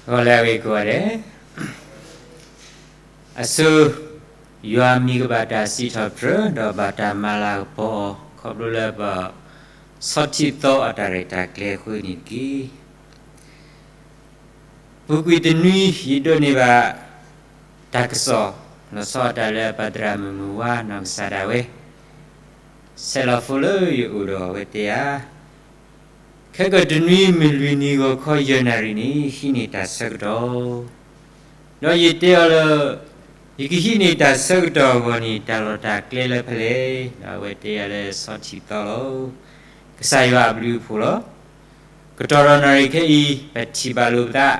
ဂီၤလၢအဂ့ၤကိးဂၤဒဲး, အဆိ ယွၤမံၤကဘၣ်တၢ်စံးထီၣ်ပတြၢၤ ဒီးဘၣ်တၢ်မၤလၤကပီၤအီၤ ခီဖျိလၢပဆီၣ်ထံသီအတၢ်ရဲၣ်တၢ်ကျဲၤအဃိန့ၣ်တက့ၢ်. ပူၤကွံာ်တနွံ ယဒိးန့ၢ်ဘၣ်တၢ်ကစီၣ် လီၤဆီအတၢ်လၢပၢ်သရၣ်မုၣ်မုၢ်ဝါနီၢ်ကစၢ်ဒၣ်ဝဲ ဆဲးလီၤဖိလၢယအိၣ်ဒီးအဝဲတဲယၤ, ခဲကတနွံမုၢ်လွံၢ်နံၤဂီၤခီယဲၢ်နၣ်ရံၣ်န့ၣ် ဟံးန့ၢ်တၢ်ဆၢကတီၢ်, ဒီးယတဲအီၤလၢ ယကဟံးန့ၢ်တၢ်ဆၢကတီၢ်အဂီၢ်န့ၣ် တၢ်လီၢ်တၢ်ကျဲလၢဖဲလဲၣ်, ဒီးအဝဲတဲယၤလၢဆီၣ်ထံသီလီၤ. ကစၢ်ယွၤအဘျုးအဖှိၣ်လီၤ. ကတီၢ်ဒီးနၣ်ရံၣ်ခဲအံၤ ပထံၣ်ဘၣ်လိာ်ပသး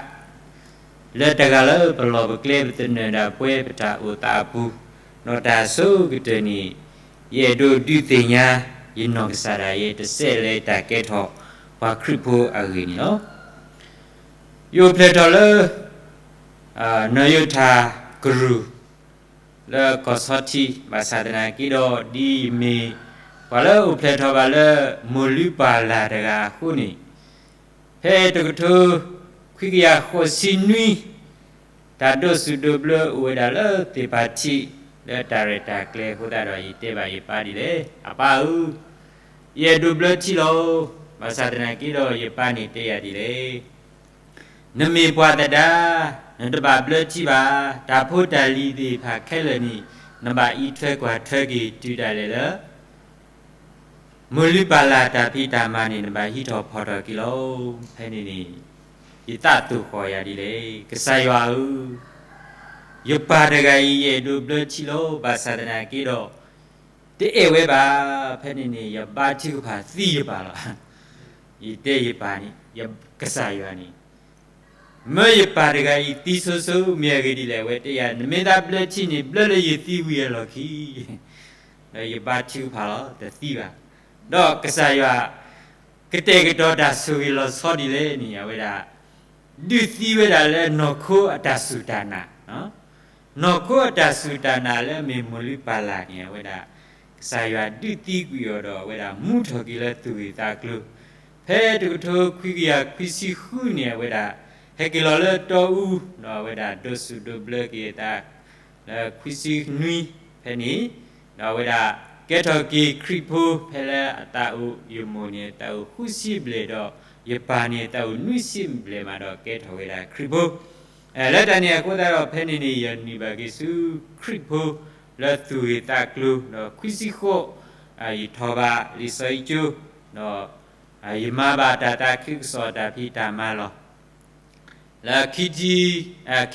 လၢတဂၤလၢပလီၢ်ပကျဲ ပသနၢၣ်ဒၣ်ပှဲၤ ပတၢ်အိၣ်သးအပူၤ, ဒီးတၢ်ဆိကတၢၢ်န့ၣ် ယအဲၣ်ဒိးဒုးသ့ၣ်ညါ ယနီၢ်ကစၢ်ဒၣ်ယဲ တစဲးလၢတၢ်ကဲထီၣ်ပှၤခရံာ်ဖိအဂ့ၢ်န့ၣ်လီၤ. ယအိၣ်ဖျဲၣ်ထီၣ်လၢ နီၢ်ယိထၣ်ကရူၢ် လၢကီၢ်ဆီထံး ဘၣ်ဆၣ်သနာ်က့ဒီး ဒ်ယမ့ၢ်ပှၤလၢအိၣ်ဖျဲၣ်ထီၣ်ဘၣ်လၢ မိၢ်လုၢ်ပၢ်လၢ်တဂၤအဃိန့ၣ်, ဖဲတကထိခွံကယၤဃိးဆံနွံ တၢ်ဒိးစူၣ်ဒိးဘျၢအိၣ်ဝဲဒၣ်လၢသ့ၣ်ပၣ်ထံး လၢတၢ်ရဲၣ်တၢ်ကျဲၤအဃိသတးဒီး ယတဲဘၣ်ယပၢ်ဒ်လဲၣ်, အပၢ်ဧၢ, ယအဲၣ်ဒိးဘျၢထံလီၤ. ဘၣ်ဆၣ်သနာ်က့ဒီး ယပၢ်န့ၣ်တဲယၤဒ်လဲၣ်, နမ့ၢ်ပှၤသဒါ, နတဘၣ်ဘျၢထံဘၣ်. တၢ်ဖိတၢ်လံၤသ့ၣ်တဖၣ်ခဲလၢာ်န့ၣ် နဘၣ်အံးထွဲကွၢ်ထွဲက့ၤ တုၤဒၣ်လဲာ်လၢ မိၢ်လုၢ်ပၢ်လၢ်တၢ်ဖံးတၢ်မၤန့ၣ် နဘၣ်ဟံးထီၣ်ဖီၣ်ထီၣ်က့ၤလီၤ. ဖဲန့ၣ်န့ၣ် ယသးသိၣ်ဃီၣ်ယၤဒ်လဲၣ်, ကစၢ်ယွၤဧၢ, ယပၢ်တဂၤအံၤ ယအဲၣ်ဒိးဘျၢထံလီၤ. ဘၣ်ဆၣ်သနာ်က့ဒီး တအဲၣ်ဝဲဘၣ်. ဖဲန့ၣ်န့ၣ် ယဘါထုကဖၣ်သံယပၢ်လီၤ. ယတဲယပၢ်န့ၣ်, ကစၢ်ယွၤန့ၣ် မၢယပၢ်တဂၤအံၤသံဆိဆိ မ့ၢ်အဂ့ၢ်ဒ်လဲၣ်, အဝဲတဲယၤ နမ့ၢ်သးဘျၢထံန့ၣ် ဘျၢလၢယသံဝံၤအလီၢ်ခံ, ဒီးယဘါထုကဖၣ်လီၤ, တသံဘၣ်. ဒီးကစၢ်ယွၤ ကတဲာ်ကတီၤတၢ်ဆိၣ်ဂ့ၤလီၤဆီဒ်လဲၣ်န့ၣ် အဝဲဒၣ် ဒုးသံဝဲဒၣ်လၢနီၢ်ခိအတၢ်စူၢ်တၢ်နာ်, နီၢ်ခိအတၢ်စူၢ်တၢ်နာ်လၢအမ့ၢ်မိၢ်လုၢ်ပၢ်လၢ်န့ၣ် အဝဲဒၣ် ကစၢ်ယွၤဒုးသံကွံာ်အီၤဒီး အဝဲဒၣ်မူထီၣ်က့ၤလၢသူၣ်ဂ့ၤသးကျိၤ, ဖဲတကထိခွံကယၤခွံဆံဃုန့ၣ် အဝဲဒၣ် ဟဲက့ၤလီၤလၢတီအူ, ဒီးအဝဲဒၣ်ဒိးစူၣ်ဒိးဘျၢက့ၤအသး လၢခွံဆံနွံဖဲန့ၣ်, ဒီးအဝဲဒၣ်ကဲထီၣ်က့ၤခရံာ်ဖိ ဖဲလၢအသးအိၣ်ယမိၢ်န့ၣ် အသးအိၣ်ဃုဆံဘျဲၣ်ဒီး ယပၢ်န့ၣ် အသးအိၣ်နွံဆံဘျဲၣ်မးဒီးကဲထီၣ်ဝဲဒၣ်ခရံာ်ဖိ, လၢတၢ်န့ၣ်အဃိသတးဒီး ဖဲန့ၣ်န့ၣ် ယနုာ်ဘၣ်က့ၤဆူခရံာ်ဖိ လၢသူၣ်ဂ့ၤသးကျိၤ ဒီးခွံဆံဃိး ယထီၣ်ဘၣ်လံာ်စီဆှံကၠိ, ဒီး ယမၤဘၣ်တၢ်သးခုကစီၣ်တၢ်ဖံးတၢ်မၤလီၤ. လၢခံထံ, ခံကထိ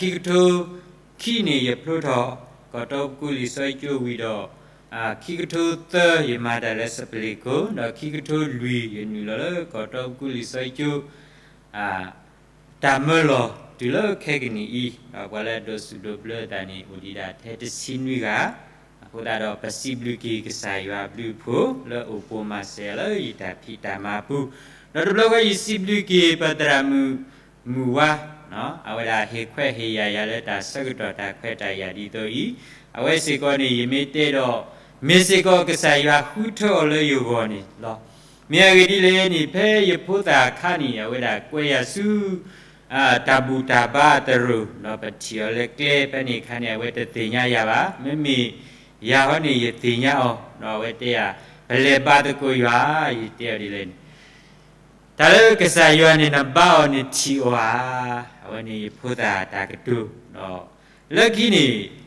ခံန့ၣ် ယဖျိထီၣ်ကီၢ်တီပကူလံာ်စီဆှံကၠိဝံၤဒီး, ခံကထိသၢ ယမၤတၢ်လၢစပလ့းခိၣ်, ဒီးခံကထိလွံၢ် ယနုာ်လီၤလၢကီၢ်တီပကူလံာ်စီဆှံကၠိ တၢ်မၢလီၤတုၤလၢခဲကနံၣ်အံၤ, ဒီးပှၤလၢအဒိးစူၣ်ဒိးဘျၢအသးန့ၣ် အိၣ်ဒံးဒၣ်ထဲတဆံနွံဂၤ, အဃိသတးဒီး ပစံးဘျုးက့ၤကစၢ်ယွၤအဘျုးအဖှိၣ် လၢအိၣ်ပိာ်မၤစၢၤလၢယတၢ်ဖံးတၢ်မၤအပူၤ, ဒီးတဘျီဃီယစံးဘျုးက့ၤပၢ်သရၣ်မုၣ်မုၢ်ဝါ, အဝဲဒၣ်ဟ့ၣ်ခွဲးဟ့ၣ်ယာ်ယၤလၢတၢ်ဆၢကတီၢ်တၢ်ခွဲးတၢ်ယာ်ဒ်သိးအံၤ, အဝဲစ့ၢ်ကီးန့ၣ် ယမ့ၢ်တဲဒီး မ့ၢ်စ့ၢ်ကီးကစၢ်ယွၤဃုထၢအီၤလၢယဂီၢ်န့ၣ်လီၤ. မ့ၢ်အဂ့ၢ်ဒ်လဲၣ်န့ၣ် ဖဲယဖိသၣ်အခါန့ၣ် အဝဲဒၣ်ကွဲယၤဆူ တၢ်ဘူၣ်တၢ်ဘါအသရိာ်, ဒီးပထံၣ်အီၤလၢကျဲဖဲန့ၣ်အခါန့ၣ် အဝဲတသ့ၣ်ညါယၤဘၣ်. မ့မ့ၢ်ယၤဟီန့ၣ် ယသ့ၣ်ညါအီၤ, ဒီးအဝဲတဲယၤ, ပလဲၤဘါသကိးယွၤ, ယတဲအီၤဒ်လဲၣ်န့ၣ်, တၢ်လၢကစၢ်ယွၤန့ၣ် နဘါအီၤန့ၣ်ထံၣ်အီၤဧါ, အဝဲန့ၣ်ယဖိသၣ်တၢ်ကတိၤ, ဒီးလၢခံန့ၣ်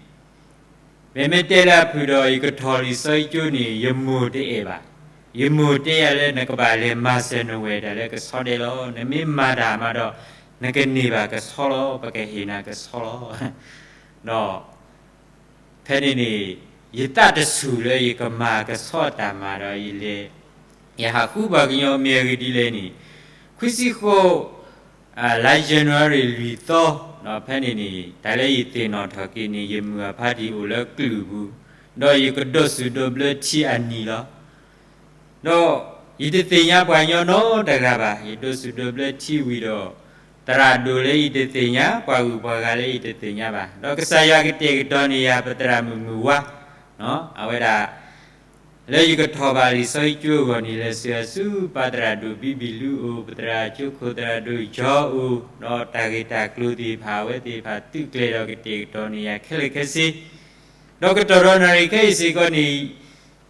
မ့မ့ၢ်တဲလၢအဖုၣ်ဒီး ယကထီၣ်လံာ်စီဆှံကၠိန့ၣ် ယမိၢ်တအဲၣ်ဘၣ်. ယမိၢ်တဲယၤလၢ နကဘၣ်လဲၤမၤစၢၤနဝဲၢ်တၢ်လၢကဆီဒဲးလီၤ. နမ့ၢ်မၤတၢ်မးဒီး နကန့ၢ်ဘၣ်ကဆီလီၤ, ပကဟ့ၣ်နၤကဆီလီၤ. ဒီး ဖဲန့ၣ်န့ၣ် ယသးတဆူၣ်လၢယကမၤကဆီတၢ်မၤဒီး ယလဲၤ ယဟးဃုပှၤကညီမ့ၢ်အဂ့ၢ်ဒ်လဲၣ်န့ၣ်, ခွံဆံဃိး လါယနူၤအါရံၤ လွံၢ်သီ, ဒီးဖဲန့ၣ်န့ၣ် တၢ်လၢယသ့ၣ်နီၣ်ထီၣ်က့ၤန့ၣ် ယမုၢ်အဖါတံၢ်အိၣ်လၢကလုာ်ပူၤ, ဒီးယကဒိးစူၣ်ဒိးဘျၢထံအနံၤလီၤ. ဒီးယတသ့ၣ်ညါပှၤကညီနီတဂၤဘၣ်. ယဒိးစူၣ်ဒိးဘျၢထံဝံၤဒီး သရၣ်ဒိၣ်လၢယတသ့ၣ်ညါ, ပှၤဂုၤပှၤဂၤလၢယတသ့ၣ်ညါဘၣ်. ဒီးကစၢ်ယွၤကတဲာ်ကတီၤန့ၢ်ယၤ ပသရၣ်မုၣ်မုၢ်ဝါ, အဝဲဒၣ် လၢယကထီၣ်ဘၣ်လံာ်စီဆှံကၠိအဂီၢ်န့ၣ် လဲၤဆူယၤဆူ ပၢ်သရၣ်ဒိၣ်ဘံဘံၣ်လူအိၣ်, ပသရၣ်ကၠိခိၣ်သရၣ်ဒိၣ်ယီၤအိၣ်, ဒီးတၢ်ဂ့ၢ်တၢ်ကျိၤသ့ၣ်တဖၣ် အဝဲသ့ၣ်တဖၣ်သုးကျဲၤဒီးကတဲာ်ကတီၤန့ၢ်ယၤခဲလၢာ်ခဲဆ့, ဒီးကတီၢ်ဒီးနၣ်ရံၣ်ခဲအံၤစ့ၢ်ကီးန့ၣ်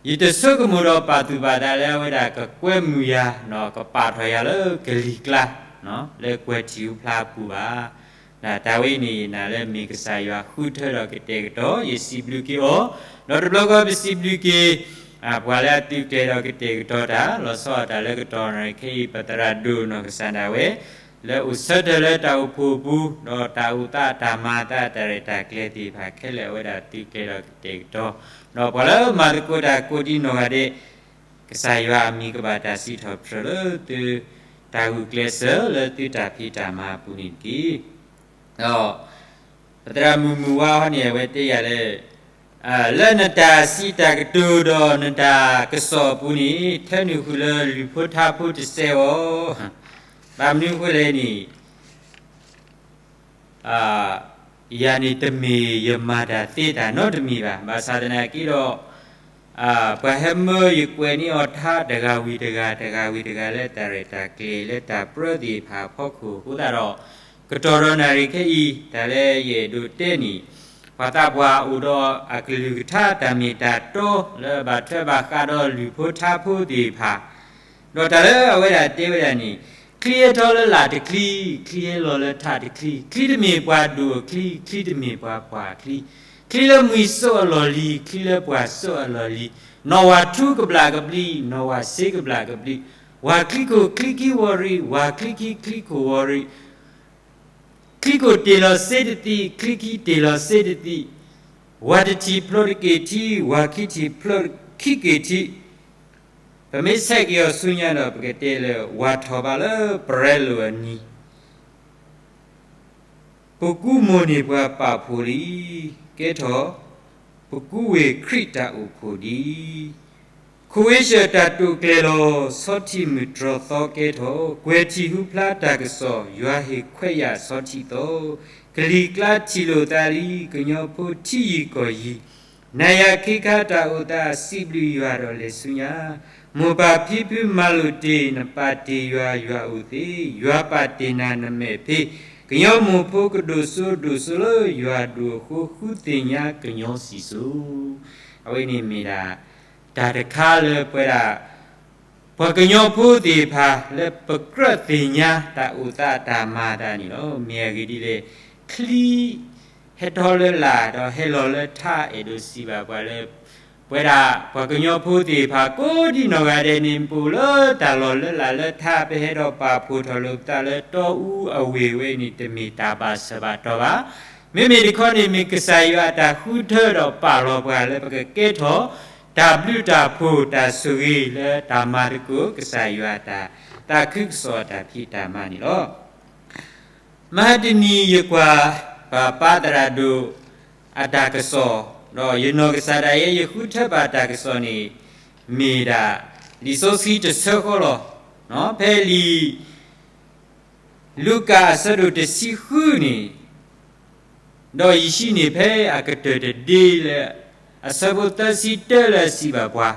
ယတဆိကမိၣ်ဒီးပာ်သူၣ်ပာ်သးလၢအဝဲဒၣ်ကကွဲမုာ်ယၤ, ဒီးကပာ်ထီၣ်ယၤလၢကလံၤကျါ လၢကွဲၤထံၣ်ဟူဖျါအပူၤဘၣ်. တၢ်ဝဲအံၤန့ၣ် ယနာ်လၢမ့ၢ်ကစၢ်ယွၤဃုထၢဒီးကတဲာ်ကတီၤ ယစံးဘျုးက့ၤအီၤ, ဒီးတဘျီဃီပစံးဘျုးက့ၤ ပှၤလၢအသုးကျဲၤဒီးကတဲာ်ကတီၤတၢ် လီၤဆီအတၢ်လၢကတီၢ်နၣ်ရံၣ်ခဲအံၤ ပသရၣ်ဒိၣ်နီၢ်ကစၢ်ဒၣ်ဝဲ လၢအိၣ်ဆၢထၢၣ်လၢတၢ်အိၣ်ဖှိၣ်အပူၤ ဒီးတၢ်အိၣ်သးတၢ်မၤအသးတၢ်ရဲၣ်တၢ်ကျဲၤသ့ၣ်တဖၣ်ခဲလၢာ် အဝဲဒၣ်သုးကျဲၤဒီးကတဲာ်ကတီၤ, ဒီးပှၤလၢမၤသကိးတၢ်ကိးဒံနီၢ်ဂၤဒဲး ကစၢ်ယွၤအမံၤကဘၣ်တၢ်စံးထီၣ်ပတြၢၤလၢသုတၢ်ဂုာ်ကျဲးစၢးလၢသုတၢ်ဖံးတၢ်မၤအပူၤန့ၣ်တက့ၢ်. ဒီး ပသရၣ်မုၣ်မုၢ်ဝါဟီန့ၣ် အဝဲတဲယၤလၢ လၢနတၢ်စံးတၢ်ကတိၤဒီးနတၢ်ကစီၣ်အပူၤန့ၣ် ထၢနုာ်ဃုာ်လၢလုၢ်ဖိထါဖိတစဲးအီၤ, ဘၣ်မနုၤအဃိလဲၣ်န့ၣ် ယၤန့ၣ်တမ့ၢ်ယမၤတၢ်သ့တၢ်နီတမံၤဘၣ်. ဘၣ်ဆၣ်သနာ်က့ဒီး ပှၤဟဲမၢယကွဲးန့ၢ်အီၤထါတဂၤဝံၤတဂၤ တဂၤဝံၤတဂၤလၢတၢ်ရဲၣ်တၢ်ကျဲၤ လၢတၢ်ပြၢသ့ၣ်တဖၣ်အဖီခိၣ်အဃိသတးဒီး ကတီၢ်ဒီးနၣ်ရံၣ်ခဲအံၤ တၢ်လၢယအဲၣ်ဒိးတဲန့ၣ် ပှၤသးပှၢ်အိၣ်ဒီးအကလုၢ်ကထါတၢ်မ့ၢ်တၢ်တီ လၢအဘၣ်ထွဲဘၣ်ဃးဒီးလုၢ်ဖိထါဖိသ့ၣ်တဖၣ် ဒီးတၢ်လၢအဝဲဒၣ်တဲဝဲဒၣ်န့ၣ် ချံဟဲထီၣ်လၢလာ်တချံ, ချံဟဲလီၤလၢထးတချံ, ချံတမ့ၢ်ပှၤဒိၣ်အချံ, ချံတမ့ၢ်ပှၤကွၢ်အချံ, ချံလၢမှံၤစိးအလီၢ်လံၤ, ချံလၢပှၢ်စိးအလီၢ်လံၤ, နီၢ်ဝၤထူကဘျၣ်ကဘျံး, နီၢ်ဝၤစ့ကဘျၣ်ကဘျံး, ဝၤချံခိၣ်ချံခံဝီၤရံး, ဝၤချံခံချံခိၣ်ဝီၤရံး, ချံခိၣ်တ့ၢ်လီၤစ့တသံ, ချံခံတ့ၢ်လီၤစ့တသံ, ဝၤတထံၣ်ဖျိးတက့ၢ်ထံ, ဝၤခံထံၣ်ဖျိးခံက့ၢ်ထံ, ပမ့ၢ်ဆဲးက့ၤအီၤဆူညါဒီး ပကတဲလၢ ဝၤထီၣ်ဘၣ်လၢပရဲလိာ်အနံၤ, ပကူမိၢ်န့ၢ်ပှၤပာ်ဖှိၣ်လံ, ကဲထီၣ် ပကူဝ့ၢ်ခရံာ်တၢ်အိၣ်ဖှိၣ်ဒံး, ခိၣ်ဝ့ၡၢၣ်တၢ်တိာ်ကျဲၤလီၤ, ဆီထံၣ်မုၢ်တြီၢ်သီကဲထီၣ်, ကွဲၤထံၣ်ဟူဖျါတၢ်ကစီၣ်, ယွၤဟ့ၣ်ခွဲးယာ်ဆီထံၣ်သီ, ကလံၤကျါထံၣ်လိာ်သးလံ, ကညီဖိထံယံၤကီၢ်ယံၤ နၤယၤခ့ခါတၢ်အိၣ်သး စံးဘျုးယွၤဒီးလဲၤဆူညါ, မိၢ်ပၢ်ဖံဖုမၤလိာ်တ့ၢ်, နပာ်တ့ၢ်ယွၤ ယွၤအိၣ်သ့, ယွၤပာ်တ့ၢ်နၤနမဲာ်ဖ့, ကညီမိၢ်ဖိကဒိၣ်စိဒိၣ်စိလၢယွၤဒိၣ်အဃိ ဃုသ့ၣ်ညါကညီစံၣ်စိၤ, အဝဲန့ၣ်မ့ၢ်ဒၣ် တၢ်တခါလၢပဝဲဒၣ် ပှၤကညီဖိသ့ၣ်တဖၣ် လၢပကြၢးသ့ၣ်ညါတၢ်အိၣ်သးတၢ်မၤအသးန့ၣ်လီၤ. မ့ၢ်အဂ့ၢ်ဒ်လဲၣ်, ချံ ဟဲထီၣ်လၢလာ်ဒီးဟဲလီၤလၢထး အဲၣ်ဒိးစံးဘၣ်ပှၤလၢ ပဝဲဒၣ်ပှၤကညီဖိသ့ၣ်တဖၣ် ကိးဒံနီၢ်ဂၤဒဲးန့ၣ် ပအိၣ်လၢတၢ်လီၢ်လၢလာ်လၢထး ပဟဲဒီးပာ်ဖှိၣ်ထီၣ်လိာ်ပသးလၢတီအူအဝ့ၢ်ဝဲန့ၣ် တမ့ၢ်တၢ်ဘၣ်ဆၢဘၣ်တီၢ်ဘၣ်. မ့မ့ၢ်တခီန့ၣ် မ့ၢ်ကစၢ်ယွၤအတၢ်ဃုထၢဒီးပာ်လီၤပှၤလၢပကကဲထီၣ် တၢ်ဘျုးတၢ်ဖှိၣ်တၢ်ဆိၣ်ဂ့ၤလၢတၢ်မၤသကိး ကစၢ်ယွၤအတၢ် သးခုကစီၣ်အတၢ်ဖံးတၢ်မၤန့ၣ်လီၤ. မဟါတနံၤယကွၢ် ပၢ်ပၢ်သရၣ်ဒိၣ် အတၢ်ကစီၣ်, ဒီးယနီၢ်ကစၢ်ဒၣ်ယဲ ယဃုထၢဘၣ်တၢ်ကစီၣ်န့ၣ် မ့ၢ်ဒၣ် လံာ်စီဆှံတဆၢဃီလီၤ. ဖဲလံာ် လူၤကၣ်အဆၢဒိၣ်တဆံဃုန့ၣ် ဒီးယဟံးန့ၢ်ဖဲအကတၢၢ်တဒ့လၢ အဆၢဖိသၢဆံတၢလၢအစံးဘၣ်ပှၤ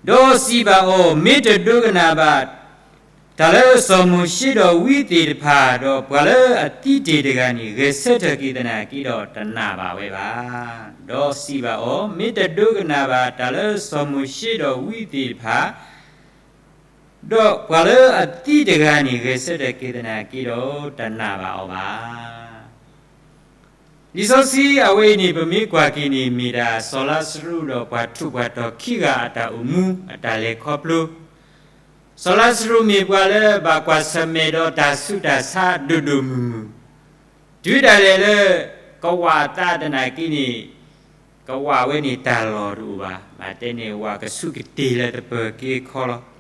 ဒီးစံးဘၣ်အီၤ, မ့ၢ်တဒိကနၣ်ဘၣ် တၢ်လၢစီၤမိၤၡ့ဒီးဝံသ့ၣ်တဖၣ်, ဒီးပှၤလၢအသံတ့ၢ်တဂၤန့ၣ် ဂဲၤဆၢထၢၣ်က့ၤသနာ်က့ဒီး တနာ်ဘၣ်ဝဲဘၣ်. ဒီးစံးဘၣ်အီၤ, မ့ၢ်တဒိကနၣ်ဘၣ် တၢ်လၢစီၤမိၤၡ့ဒီးဝံသ့ၣ်တဖၣ်, ဒီးပှၤလၢအသံတဂၤန့ၣ် ဂဲၤဆၢထၢၣ်က့ၤသနာ်က့ဒီး တနာ်ဘၣ်အီၤဘၣ်. လံာ်စီဆှံအဝဲအံၤန့ၣ် ပမ့ၢ်ကွၢ်က့ၤန့ၣ် မ့ၢ်ဒၣ်စီၤလါစရူးဒီးပှၤထူးပှၤတီၤခံဂၤအတၢ်အိၣ်မူ အတၢ်လဲၤခီဖျိ, စီၤလါစရူးမ့ၢ်ပှၤလၢဘၣ်ကွၢ်ဆၢၣ်မဲာ်ဒီးတၢ်ဆူးတၢ်ဆါဒိၣ်ဒိၣ်မုၢ်မုၢ်, တုၤဒၣ်လဲာ်လၢ ကဝၣ်အသးသနာ်က့န့ၣ် ကဝၣ်ဝဲန့ၣ်တၢ်လီၢ်တအိၣ်ဘၣ်, ဘၣ်တဲန့ၣ် ဝၣ်ကဆူးကတ့ၢ်လၢတပၢၤက့ၤခီလီၤ.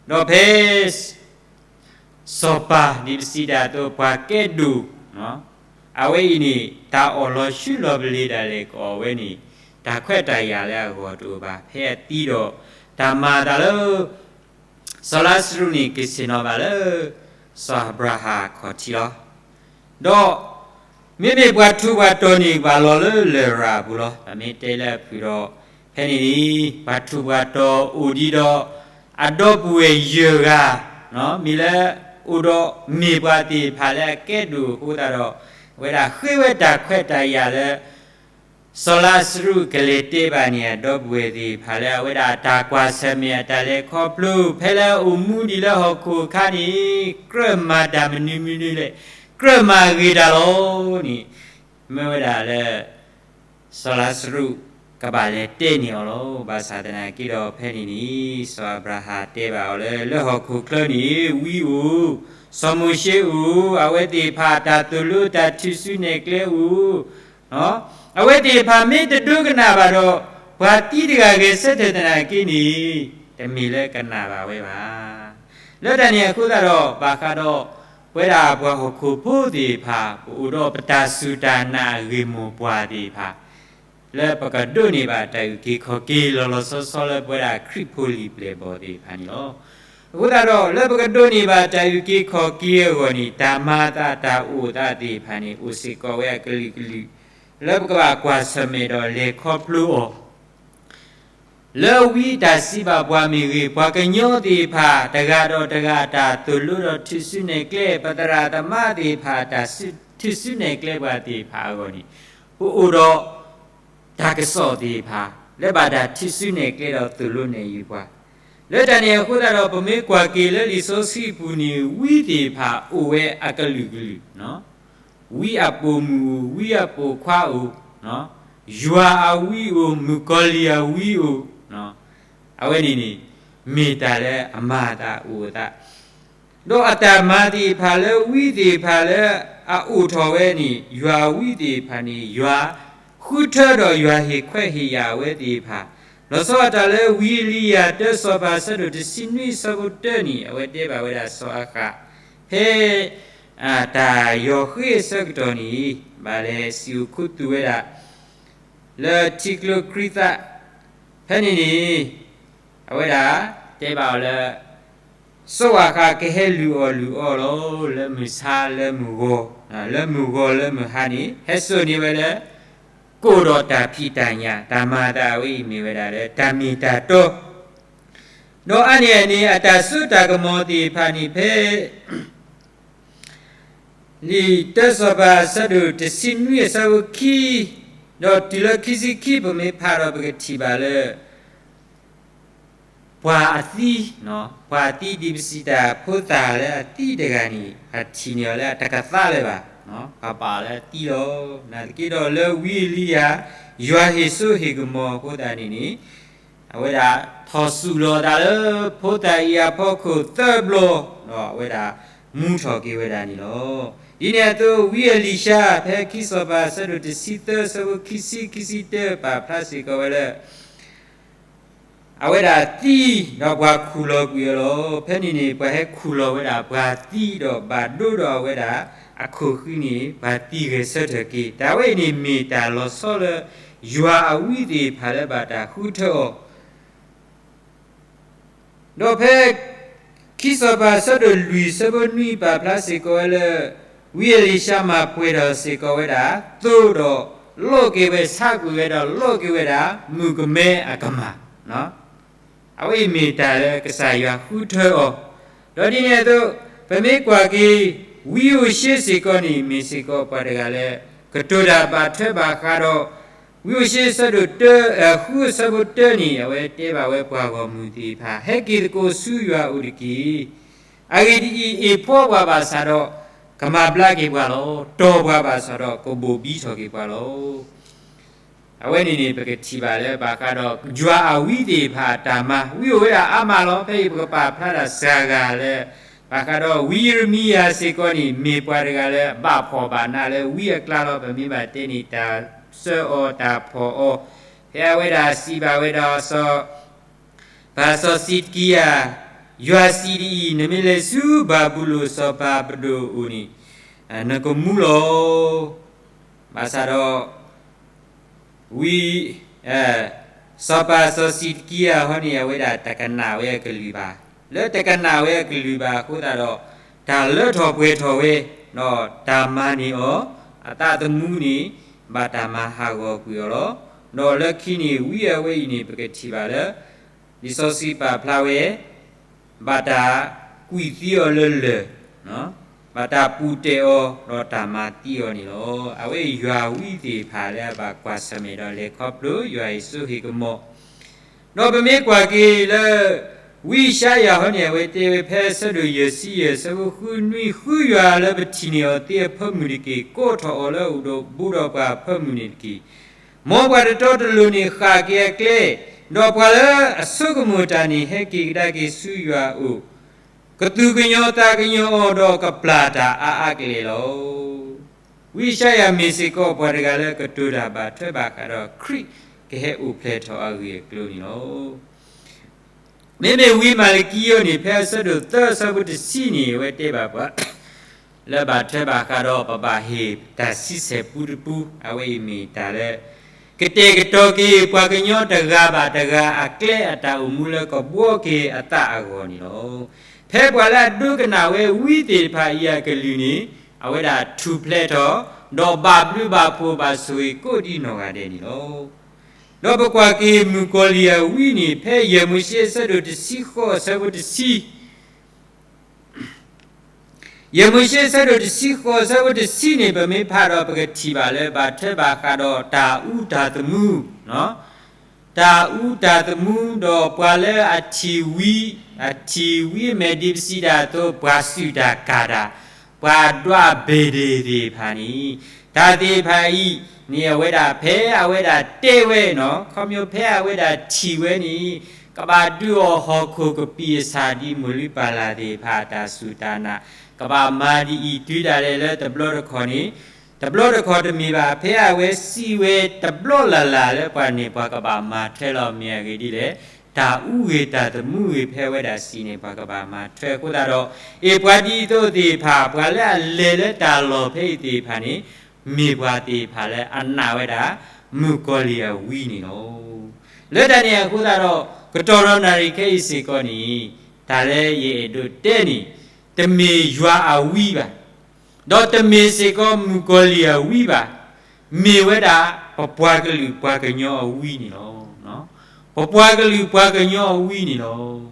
ဒီးဖဲ စီၤပၤဒ်ပစံးဒၣ်အသိး ပှၤကဲဒိၣ် အဝဲအံၤန့ၣ် တၢ်အီၣ်လီၤဆူလီၤပလ့ၤဒၣ်လဲာ်ကအီၣ်ဝဲန့ၣ် တၢ်ခွဲးတၢ်ယာ်လၢအဂီၢ်တအိၣ်ဘၣ်. ဖဲအသံဒီး တၢ်မၤအသးလၢ စီၤလါစရူးန့ၣ် က့ၤဆ့ၣ်နီၤဘၣ်လၢ စီၤအၤဘြၤဟၣ်အခီၣ်ထံးလီၤ. ဒီး မ့မ့ၢ်ပှၤထူးပှၤတီၤန့ၣ် ဘၣ်လီၤလၢလရာ်အပူၤလီၤ. ပမ့ၢ်တဲလၢအဖုၣ်ဒီး ဖဲ ဖဲန့ၣ်န့ၣ် ပှၤထူးပှၤတီၤအိၣ်ဒံးဒီး အဒီပုၢ်ဝဲၢ်ယဲၢ်ဂၤ, မ့ၢ်လၢ အိၣ်ဒီးမ့ၢ်ပှၤသ့ၣ်တဖၣ်လၢအကဲဒိၣ်အဃိသတးဒီး အဝဲဒၣ်ဃ့ဝဲတၢ်ခွဲးတၢ်ယာ်လၢ စီၤလါစရူးကလဲၤတဲဘၣ်န့ၣ် အဒီပုၢ်ဝဲၢ်သ့ၣ်တဖၣ်လၢအဝဲဒၣ်အတၢ်ကွၢ်ဆၢၣ်မဲာ်အတၢ်လဲၤခီဖျိ ဖဲလၢအအိၣ်မူဒံးလၢဟီၣ်ခိၣ်အခါန့ၣ် ကြၢးမၤတၢ်မနုၤမနုၤလဲၣ်, ကြၢးမၤဂ့ၤတၢ်လီၤန့ၣ် မ့ၢ်ဝဲဒၣ်လၢ စီၤလါစရူး ကဘၣ်လဲၤတဲန့ၢ်အီၤလီၤ. ဘၣ်ဆၣ်သနာ်က့ဒီးဖဲန့ၣ်န့ၣ် စီၤအၤဘြၤဟၣ်တဲဘၣ်အီၤလၢ လၢဟီၣ်ခိၣ်ချၢန့ၣ် ဝံအိၣ်, စီၤမိၤၡ့အိၣ်, အဝဲသ့ၣ်တဖၣ်တၢ်သိၣ်လိတၢ်ထူၣ်စုနဲၣ်ကျဲအိၣ်, အဝဲသ့ၣ်တဖၣ်မ့ၢ်တဒိကနၣ်ဘၣ်ဒီး ပှၤသံတဂၤဂဲၤဆၢထၢၣ်သနာ်က့န့ၣ် တမ့ၢ်လၢကနၣ်ဘၣ်ဝဲဘၣ်. လၢတၢ်န့ၣ်အဃိသတးဒီး ဘၣ်ဃးဒီး ပဝဲဒၣ်ပှၤဟီၣ်ခိၣ်ဖိသ့ၣ်တဖၣ် ပအိၣ်ဒီးပတၢ်စူၢ်တၢ်နာ်အဂ့ၢ်မိၢ်ပှၢ်သ့ၣ်တဖၣ် လၢပကဒိးန့ၢ်ဘၣ်တၢ်အုၣ်က့ၤခီၣ်က့ၤလီၤလီၤဆီဆီလၢပဝဲဒၣ်ခရံာ်ဖိလံၤပျဲၢ်ဘီၣ်သ့ၣ်တဖၣ်န့ၣ်လီၤ. အဃိသတးဒီး လၢပကဒိးန့ၢ်ဘၣ်တၢ်အုၣ်က့ၤခီၣ်က့ၤအဂီၢ်န့ၣ် တၢ်မၤအသးတၢ်အိၣ်အသးသ့ၣ်တဖၣ်န့ၣ် အိၣ်စ့ၢ်ကီးဝဲအကလုာ်ကလုာ် လၢပကဘၣ်ကွၢ်ဆၢၣ်မဲာ်ဒီးလဲၤခီဖျိအီၤ လၢဝံအတၢ်စံးဘၣ်ပှၤမ့ၢ်ဂ့ၤ, ပှၤကညီသ့ၣ်တဖၣ် တဂၤဒီးတဂၤအတၢ်သိၣ်လိဒီးထူၣ်စုနဲၣ်ကျဲ, ပသရၣ်သမါသ့ၣ်တဖၣ် အတၢ်ထူၣ်စုနဲၣ်ကျဲပှၤသ့ၣ်တဖၣ်အဂီၢ်န့ၣ် ပအိၣ်ဒီး တၢ်ကစီၣ်သ့ၣ်တဖၣ် လၢဘၣ်တၢ်ထူၣ်စုနဲၣ်ကျဲဒီးသိၣ်လိနဲၣ်ယုာ်ပှၤ, လၢတၢ်န့ၣ်အဃိသတးဒီး ပမ့ၢ်ကွၢ်က့ၤလၢလံာ်စီဆှံအပူၤန့ၣ် ဝံသ့ၣ်တဖၣ်အိၣ်ဝဲအကလုာ်ကလုာ် ဝံအပိာ်မုၣ်အိၣ်, ဝံအပိာ်ခွါအိၣ်, ယွၤအဝံအိၣ်, မုၣ်ကီၤလံၢ်အဝံအိၣ်, အဝဲန့ၣ်န့ၣ် မ့ၢ်တၢ်လၢအမၤအသးအိၣ်အသး ဒီးအတၢ်မၤသ့ၣ်တဖၣ်လၢဝံသ့ၣ်တဖၣ်လၢအအိၣ်ထီၣ်ဝဲန့ၣ် ယွၤအဝံသ့ၣ်တဖၣ်န့ၣ် ယွၤဃုထၢဒီးယွၤဟ့ၣ်ခွဲးဟ့ၣ်ယာ်အဝဲသ့ၣ်တဖၣ်, လီၤဆီဒၣ်တၢ်လၢဝံအလံယၤ တၢစီၤပၤအဆၢဒိၣ်တဆံနွံအဆၢဖိတၢန့ၣ် အဝဲတဲဘၣ်ဝဲဒၣ်စီၤအၤဃး ဖဲ တၢ်ယီၤဃ့အဆၢကတီၢ်န့ၣ် ဘၣ်လဲၤစံၣ်အိၣ်ခူသူၣ်ဝဲဒၣ် လၢထံကျိချံသၣ် ဖဲန့ၣ်န့ၣ် အဝဲဒၣ်တဲဘၣ်အီၤလၢ စီၤအၤဃးကဟဲလုၢ်အီၣ်လုၢ်အီလီၤ လၢမုၢ်ဆါလၢမုၢ်ဂီၤ, လၢမုၢ်ဂီၤလၢမုၢ်ဟါန့ၣ် ဟဲစိာ်န့ၢ်ဝဲလၢ ကိၣ်ဒီးတၢ်ဖံးတၢ်ညၣ် တၢ်မၤအသးဝဲအံၤမ့ၢ်ဝဲဒၣ်လၢတၢ်မ့ၢ်တၢ်တီ ဒီးအါန့ၢ်အန့ၣ် အတၢ်စိတၢ်ကမီၤသ့ၣ်တဖၣ်န့ၣ်ဖဲ လံာ်တၢစီၤပၤအဆၢဒိၣ်တဆံနွံအဆၢဖိခံ ဒီးတုၤလၢခံဆံခံ ပမ့ၢ်ဖးဒီးပကထံၣ်ဘၣ်လၢ ပှၤအသံ, ပှၤအသံဒ်ပစံးတၢ်ဖိသၣ်လၢအသံတဂၤန့ၣ် အထံၣ်န့ၢ်အီၤလၢအတကသါလၢၤဘၣ်, ပှၤပာ်အီၤလၢအသံလီၤ. နာ်သက့ဒီးလၢဝံအလံယၤ ယွၤဟ့ၣ်စိဟ့ၣ်ကမီၤအဃိသတးန့ၣ်န့ၣ် အဝဲဒၣ်ထီၣ်ဆူၣ်လီၤအသးလၢဖိသၣ်အံၤအဖီခိၣ်သၢဘျီ, ဒီးအဝဲဒၣ်မူထီၣ်က့ၤဝဲဒၣ်န့ၣ်လီၤ. ဒ်န့ၣ်အသိး ဝံအလံၤၡါ ဖဲခံစီၤပၤအဆၢဒိၣ်တဆံသၢ အဆၢဖိခံဆံ ခံဆံတၢ ပာ်ဖျါစ့ၢ်ကီးဝဲလၢ အဝဲဒၣ်သံ, ဒီးပှၤခူၣ်လီၤကွံာ်အီၤလီၤ. ဖဲန့ၣ်န့ၣ် ပှၤဟဲခူၣ်လီၤဝဲဒၣ်ပှၤသံဒီးဘၣ်ဒိဒီးအဝဲဒၣ်အခိၣ်ဃံန့ၣ် ပှၤသံဂဲၤဆၢထၢၣ်က့ၤ. တၢ်ဝဲအံၤန့ၣ်မ့ၢ်တၢ်လီၤဆီလၢ ယွၤအဝံသ့ၣ်တဖၣ်လၢဘၣ်တၢ်ဃုထၢအီၤ ဒီးဖဲ ခံစီၤပၤအဆၢဒိၣ်လွံၢ်အဆၢဖိနွံ ပာ်ဖျါစ့ၢ်ကီးဝဲလၢ ဝံအလံၤၡါမၤပှဲၤထီၣ်စ့ၢ်ကီးဝဲဒၣ် သိဒီးလိးက့ၤဝဲ ဆါကွံာ်ဝဲဒီးလိးက့ၤဝဲဒၣ် မုၣ်ကမဲအကမၢ် အဝဲအံၤမ့ၢ်တၢ်လၢကစၢ်ယွၤဃုထၢအီၤ, ဒီးဒ်န့ၣ်အသိး ပမ့ၢ်ကွၢ်က့ၤ ဝံဧိၤၡ့စ့ၢ်ကီးန့ၣ် မ့ၢ်စ့ၢ်ကီးပှၤတဂၤလၢ ကတိၤတၢ်ဘၣ်ထွဲဘၣ်ဃးဒီး ဝံဧိၤၡ့အဆၢဒိၣ်တၢ ဃုအဆၢဖိတၢန့ၣ် အဝဲတဲဘၣ်ဝဲပှၤဂီၢ်မုၢ်သ့ၣ်တဖၣ် ဟဲက့ၤသကိးဆူယွၤအအိၣ်တက့ၢ်. အဂ့ၢ်ဒ်အံၤ, အ့ၣ်ဖှီပှၤဘၣ်ဆၣ်ဒီး ကမၤဘျါက့ၤပှၤလီၤ. တီၢ်ပှၤဘၣ်ဆၣ်ဒီး ကဘိၣ်ဘံထီၣ်က့ၤပှၤလီၤ. အဝဲန့ၣ်န့ၣ် ပကထံၣ်ဘၣ်လၢဘၣ်ဃးဒီး ယွၤအဝံသ့ၣ်တဖၣ်အတၢ်မၤ ဝံအိၣ်ဝဲဒၣ်အါမးလီၤ. ဖဲအံၤပကပာ်ဖျါတၢ်စှၤဂၤလၢ ဘၣ်ဃးဒီးဝံယံးရမံယၤစ့ၢ်ကီးန့ၣ် မ့ၢ်ပှၤတဂၤလၢအဘၣ်ဖှီၣ်ဘၣ်နးလၢဝံအကျါလီၤ. ပမ့ၢ်ဘၣ်တဲန့ၣ် တၢ်စၢအီၤတၢ်ဖှီၣ်အီၤ ဖဲအဝဲဒၣ်စံးဘၣ်ဝဲဒၣ်စီၤ ပၤစီၤစံးဒကံယၤ, ယွၤစံးဒ်အံၤ, နမ့ၢ်လဲၤဆူဘၤဘူလိၣ်စီၤပၤပဒိၣ်အအိၣ်န့ၣ် နကမူလီၤ. ဘၣ်ဆၣ်ဒီး ဝံ စီၤပၤစီၤစံးဒကံယၤဟီန့ၣ် အဝဲဒၣ်တကနၣ်ဝဲအကလုၢ်ဘၣ်. လၢတကနၣ်ဝဲအကလုၢ်ဘၣ်အဃိသတးဒီး တၢ်လၢထီၣ်ပှဲၤထီၣ်ဝဲ ဒီးတၢ်မၤန့ၢ်အီၤ အသးသမူန့ၣ် ဘၣ်တၢ်မၤဟးဂီၤကွံာ်အီၤလီၤ. ဒီးလၢခံန့ၣ် ဝံအဝဲအံၤန့ၣ် ပကထံၣ်ဘၣ်လၢ လံာ်စီဆှံပာ်ဖျါဝဲ ဘၣ်တၢ်ကွံာ်သံအီၤလၢလၢၢ်, ဘၣ်တၢ်ပူၤတဲာ်အီၤ ဒီးတၢ်မၤသံအီၤန့ၣ်လီၤ. အဝဲအံၤယွၤဝံသ့ၣ်တဖၣ်လၢအဘၣ်ကွၢ်ဆၢၣ်မဲာ်ဒီးလဲၤခီဖျိယွၤအံၤစိဟ့ၣ်ကမီၤ ဒီးပမ့ၢ်ကွၢ်က့ၤလၢ ဝံယၡါယၤဟီန့ၣ် အဝဲတဲဝဲဖဲအဆၢဒိၣ်ယဲၢ်ဆံယဲၢ် အဆၢဖိဃုနွံ, ဃုယွၤလၢပထံၣ်န့ၢ်အီၤသ့အဖၢမုၢ်တက့ၢ်. ကိးထီၣ်အီၤလၢအအိၣ်ဒီးဘူးဒီးပှၤအဖၢမုၢ်န့ၣ်တက့ၢ်. မ်ပှၤတတီတလိၤန့ၣ်ဃၣ်က့ၤအကျဲ, ဒီးပှၤလၢအဆိကမိၣ်တၢ်န့ၣ် ဟဲက့ၤကဒါက့ၤဆူယွၤအအိၣ်, ကသူၣ်ကညီၤသးကညီၤအီၤဒီးကပျၢ်တၢ်အါအါကလဲာ်လီၤ. ဝံယၡါယၤမ့ၢ်စ့ၢ်ကီးပှၤတဂၤလၢကတိၤတၢ်ဘၣ်ထွဲဘၣ်ဃးဒီးခရံာ်ကဟဲအိၣ်ဖျဲၣ်ထီၣ်အဂ့ၢ်အကျိၤန့ၣ်လီၤ. မ့မ့ၢ်ဝံမၤလကံအီၤန့ၣ် ဖဲအဆၢဒိၣ်သၢအဆၢဖိတဆံန့ၣ် အဝဲတဲဘၣ်ပှၤ လၢဘၣ်ထွဲဘၣ်ဃးဒီးပဘၣ်ဟ့ၣ်တၢ်ဆံဆဲၣ်ပူတပူ, အဝဲအံၤမ့ၢ်တၢ်လၢ ကတဲာ်ကတီၤက့ၤပှၤကညီတဂၤဘၣ်တဂၤအကျဲအတၢ်အိၣ်မူလၢကဘှီက့ၤအသးအဂီၢ်န့ၣ်လီၤ. ဖဲပှၤလၢအဒိကနၣ်ဝဲဝံသ့ၣ်တဖၣ်အံၤအကလုၢ်န့ၣ် အဝဲဒၣ်ထူၣ်ဖျဲးထီၣ်, ဒီးဘၣ်ဘျုးဘၣ်ဖှိၣ်ဘၣ်ဆိၣ်ဂ့ၤကိးဒံနီၢ်ဂၤဒဲးန့ၣ်လီၤ. ဒီးပကွၢ်က့ၤမုၣ်ကီၤလံၢ်အဝံန့ၣ် ဖဲယဲၢ်မိၤၡ့အဆၢဒိၣ်တဆံဃိးအဆၢဖိတဆံ ယဲၢ်မိၤၡ့အဆၢဒိၣ်တဆံဃိးအဆၢဖိတဆံန့ၣ် ပမ့ၢ်ဖးဒီးပကထံၣ်ဘၣ်လၢ ဘၣ်ထွဲဘၣ်ဃးဒီးတၢ်အူတၢ်သမူ, တၢ်အူတၢ်သမူဒီးပှၤလၢအထံၣ်ဝံ, အထံၣ်ဝံအမဲာ်ဒ်ပစံးတၢ်အသိး ပှၤစုၣ်တၢ်ကၢ်တၢ်, ပှၤဒွးဘ့ၣ်ဒ့ၣ်သ့ၣ်တဖၣ်န့ၣ်, တၢ်သ့ၣ်တဖၣ်အံၤန့ၣ် အဝဲဒၣ်ဖဲအဝဲဒၣ်တဲဝဲနီၤ, ခီဖျိဖဲအဝဲဒၣ်ထံၣ်ဝဲန့ၣ် ကဘၣ်ဒုးအီၣ်ဟီၣ်ခိၣ်ကပံာ်အဆၣ်ဒ်မိၢ်လုၢ်ပၢ်လၢ်သ့ၣ်တဖၣ်အတၢ်စူၢ်တၢ်နာ်, ကဘၣ်မၤဒ်အံၤတုၤဒၣ်လဲာ်လၢတဘျီတခီၣ်န့ၣ်, တဘျီတခီၣ်တမ့ၢ်ဘၣ် ဖဲအဝဲစံးဝဲတဘျီလၢ်လၢ်လၢပှၤန့ၣ် ပှၤကဘၣ်မၤထွဲလီၤ မ့ၢ်အဂ့ၢ်ဒ်လဲၣ်, တၢ်အူဂ့ၤတၢ်သမူဂ့ၤဖဲအဝဲဒၣ်စံးန့ၣ် ပှၤကဘၣ်မၤထွဲအဃိသတးဒီး, အ့ၣ်ပှၤဒ်သိးသ့ၣ်တဖၣ် ပှၤလၢအလဲၤလၢတၢ်လီၢ်ဖဲအံၤသ့ၣ်တဖၣ်န့ၣ်, မ့ၢ်ပှၤသ့ၣ်တဖၣ်လၢအနာ်ဝဲဒၣ် မုၣ်ကီၤလံၢ်အဝံန့ၣ်လီၤ. လၢတၢ်န့ၣ်အဃိသတးဒီး, ကတီၢ်ဒီးနၣ်ရံၣ်ခဲအံၤစ့ၢ်ကီးန့ၣ်, တၢ်လၢယအဲၣ်ဒိးတဲန့ၣ်, တမ့ၢ်ယွၤအဝံဘၣ်, ဒီးတမ့ၢ်စ့ၢ်ကီးမုၣ်ကီၤလံၢ်အဝံဘၣ်, မ့ၢ်ဝဲဒၣ်ပပှၤကလုာ်ပှၤကညီအဝံန့ၣ်လီၤ. ပပှၤကလုာ်ပှၤကညီအဝံန့ၣ်လီၤ.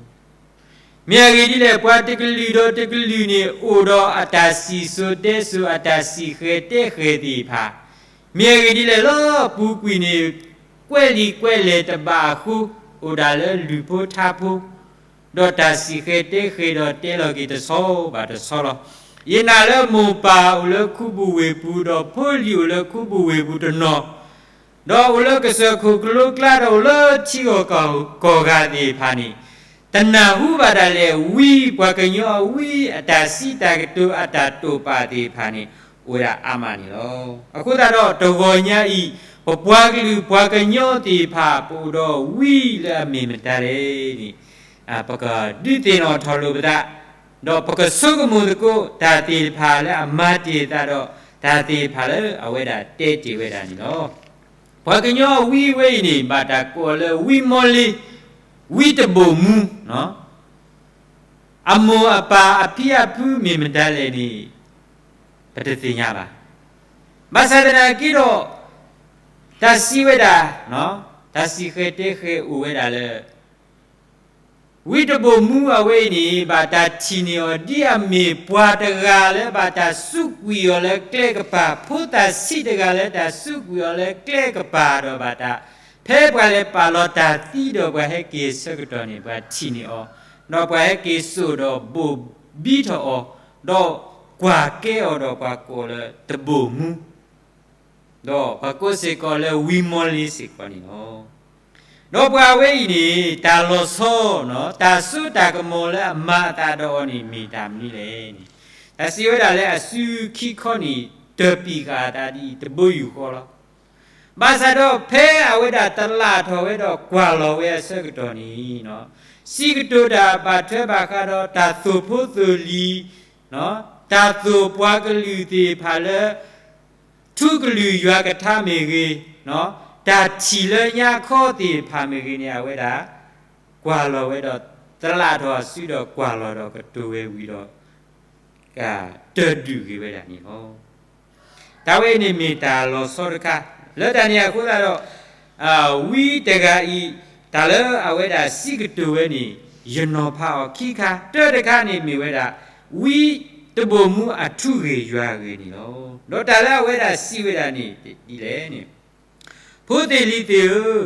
မ့ၢ်အဂ့ၢ်ဒ်လဲၣ် ပှၤတကလုာ်ဒီးတကလုာ်န့ၣ် အိၣ်ဒီးအတၢ်စံၣ်စိၤတဲစိၤ အတၢ်စံၣ်ဃဲၤတဲဃဲၤသ့ၣ်တဖၣ်, မ့ၢ်အဂ့ၢ်ဒ်လဲၣ် လၢပူၤကွံာ်န့ၣ် ကွဲးလံာ်ကွဲးလဲၢ်တဘၣ်အဃိ, အိၣ်ဒၣ်လၢလုၢ်ဖိထါဖိ ဒီးတၢ်စံၣ်ဃဲၤတဲဃဲၤဒီးတဲလီၤက့ၤတဆီဘၣ်တဆီလီၤ. ယနာ်လၢမိၢ်ပၢ်အိၣ်လၢခူပူၤဝ့ၢ်ပူၤ ဒီးဖိလံၤအိၣ်လၢခူပူၤဝ့ၢ်ပူၤတနီၤ ဒီးအိၣ်လၢကစၢၢ်ခိၣ်ကလိကျါ ဒီးအိၣ်လၢထံဂီၢ်ကီၢ်ဂၤသ့ၣ်တဖၣ်န့ၣ်, တနၢ်ဟူဘၣ်ဒၣ်လဲာ်ဝံ, ပှၤကညီအဝံ, အတၢ်စံးတၢ်ကတိၤအတၢ်တိာ်ပာ်သ့ၣ်တဖၣ်န့ၣ်, အိၣ်ဝဲဒၣ်အါမးန့ၣ်လီၤ. အဃိသတးဒီးတဂီၤညါအံၤ, ပပှၤကလုာ်ပှၤကညီသ့ၣ်တဖၣ် ပအိၣ်ဒီးဝံလၢအမ့ၢ်မတၤလဲၣ်န့ၣ်, ပကဒုးသ့ၣ်နီၣ်ထီၣ်လိာ်ပသး, ဒီးပကဆိကမိၣ်သကိးတၢ်သ့ၣ်တဖၣ်လၢအမၤတ့ၢ်အသးဒီး တၢ်သ့ၣ်တဖၣ်လၢအဝဲဒၣ်တဲတ့ၢ်ဝဲဒၣ်န့ၣ်လီၤ. ပှၤကညီအဝံဝဲအံၤန့ၣ် ဘၣ်တၢ်ကိးအီၤလၢဝံမီလ့, ဝံတဘိၣ်မူ, အမိၢ်အပၢ်အဖံအဖုမ့ၢ်မတၤလဲၣ်န့ၣ်, ပတသ့ၣ်ညါဘၣ်. ဘၣ်ဆၣ်သနာ်က့ဒီး, တၢ်စံးဝဲဒၣ်, တၢ်စံၣ်ဃဲၤတဲဃဲၤအိၣ်ဝဲဒၣ်လၢ ဝံတဘိၣ်မူအဝဲအံၤန့ၣ် ဘၣ်တၢ်ထံၣ်န့ၢ်အီၤဒ်အမ့ၢ်ပှၤတဂၤလၢဘၣ်တၢ်စူးကွံာ်အီၤလၢကျဲကပၤ, ဖိသၣ်ဆံးတဂၤလၢတၢ်စူးကွံာ်အီၤလၢကျဲကပၤ, ဒီးဘၣ်တၢ်, ဖဲပှၤလဲၤပာ်လီၤတၢ်သံဒီးပှၤဟဲက့ၤအဆၢကတီၢ်န့ၣ် ပှၤထံၣ်န့ၢ်အီၤ, ဒီးပှၤဟဲက့ၤစိာ်ဒီးဘိၣ်ဘံထီၣ်အီၤ, ဒီးကွၢ်ကဲအီၤဒီးပှၤကိးလၢတဘိၣ်မူ ဒီးပှၤကိးစ့ၢ်ကီးလၢဝံမီလ့စ့ၢ်ကီးန့ၣ်လီၤ. ဒီးပှၤဝဲအံၤန့ၣ် တၢ်လီၤဆီ, တၢ်စိတၢ်ကမီၤလၢအမၤအသးဒီးအီၤန့ၣ် မ့ၢ်တၢ်မနုၤလဲၣ်န့ၣ်, တၢ်စံးဝဲဒၣ်လၢအစုခံခီန့ၣ် တၢၢ်ပံာ်ဃာ်အသးဒ်အံၤ တဘိယူၢ်ဃီလီၤ. ဘၣ်ဆၣ်ဒီးဖဲအဝဲဒၣ်တလၢ်ထီၣ်ဝဲဒီးကွၢ်လီၤဝဲအဆၢကတီၢ်န့ၣ်, စံးကတိၤတၢ်ဘၣ်ထွဲဘၣ်ဃးဒီးတၢ်သိၣ်ဖိသိၣ်လံၤ, တၢ်သိၣ်ပှၤကလုာ်သ့ၣ်တဖၣ်လၢ ထူကလုာ်ယွၤကထါမ့ၢ်ဂ့ၤ, တၢ်ထံၣ်လၢညါခီသ့ၣ်တဖၣ်မ့ၢ်ဂ့ၤန့ၣ် အဝဲဒၣ် ကွၢ်လီၤဝဲဒီး တလၢ်ထီၣ်အစုဒီးကွၢ်လီၤဒီးကတိၤဝဲဝံၤဒီး တၢၢ်ဒုးဂ့ၤဝဲဒၣ်န့ၣ်လီၤ. တၢ်ဝဲအံၤန့ၣ်မ့ၢ်တၢ်လီၤဆီတခါ, လၢတၢ်န့ၣ်အဃိသတးဒီး ဝံတဂၤအံၤ တၢ်လၢအဝဲဒၣ်စံးကတိၤဝဲန့ၣ် ယနီၤဖးအီၤခံခါ, တၢတခါန့ၣ်မ့ၢ်ဝဲဒၣ် ဝံတဘိၣ်မူအထူအဂ့ၢ်ယွၤအဂ့ၢ်န့ၣ်လီၤ. ဒီးတၢ်လၢအဝဲဒၣ်စံးဝဲဒၣ်န့ၣ်ဒ်လဲၣ်န့ၣ်, ဖိသ့ၣ်လံၤသ့ၣ်ဧၢ,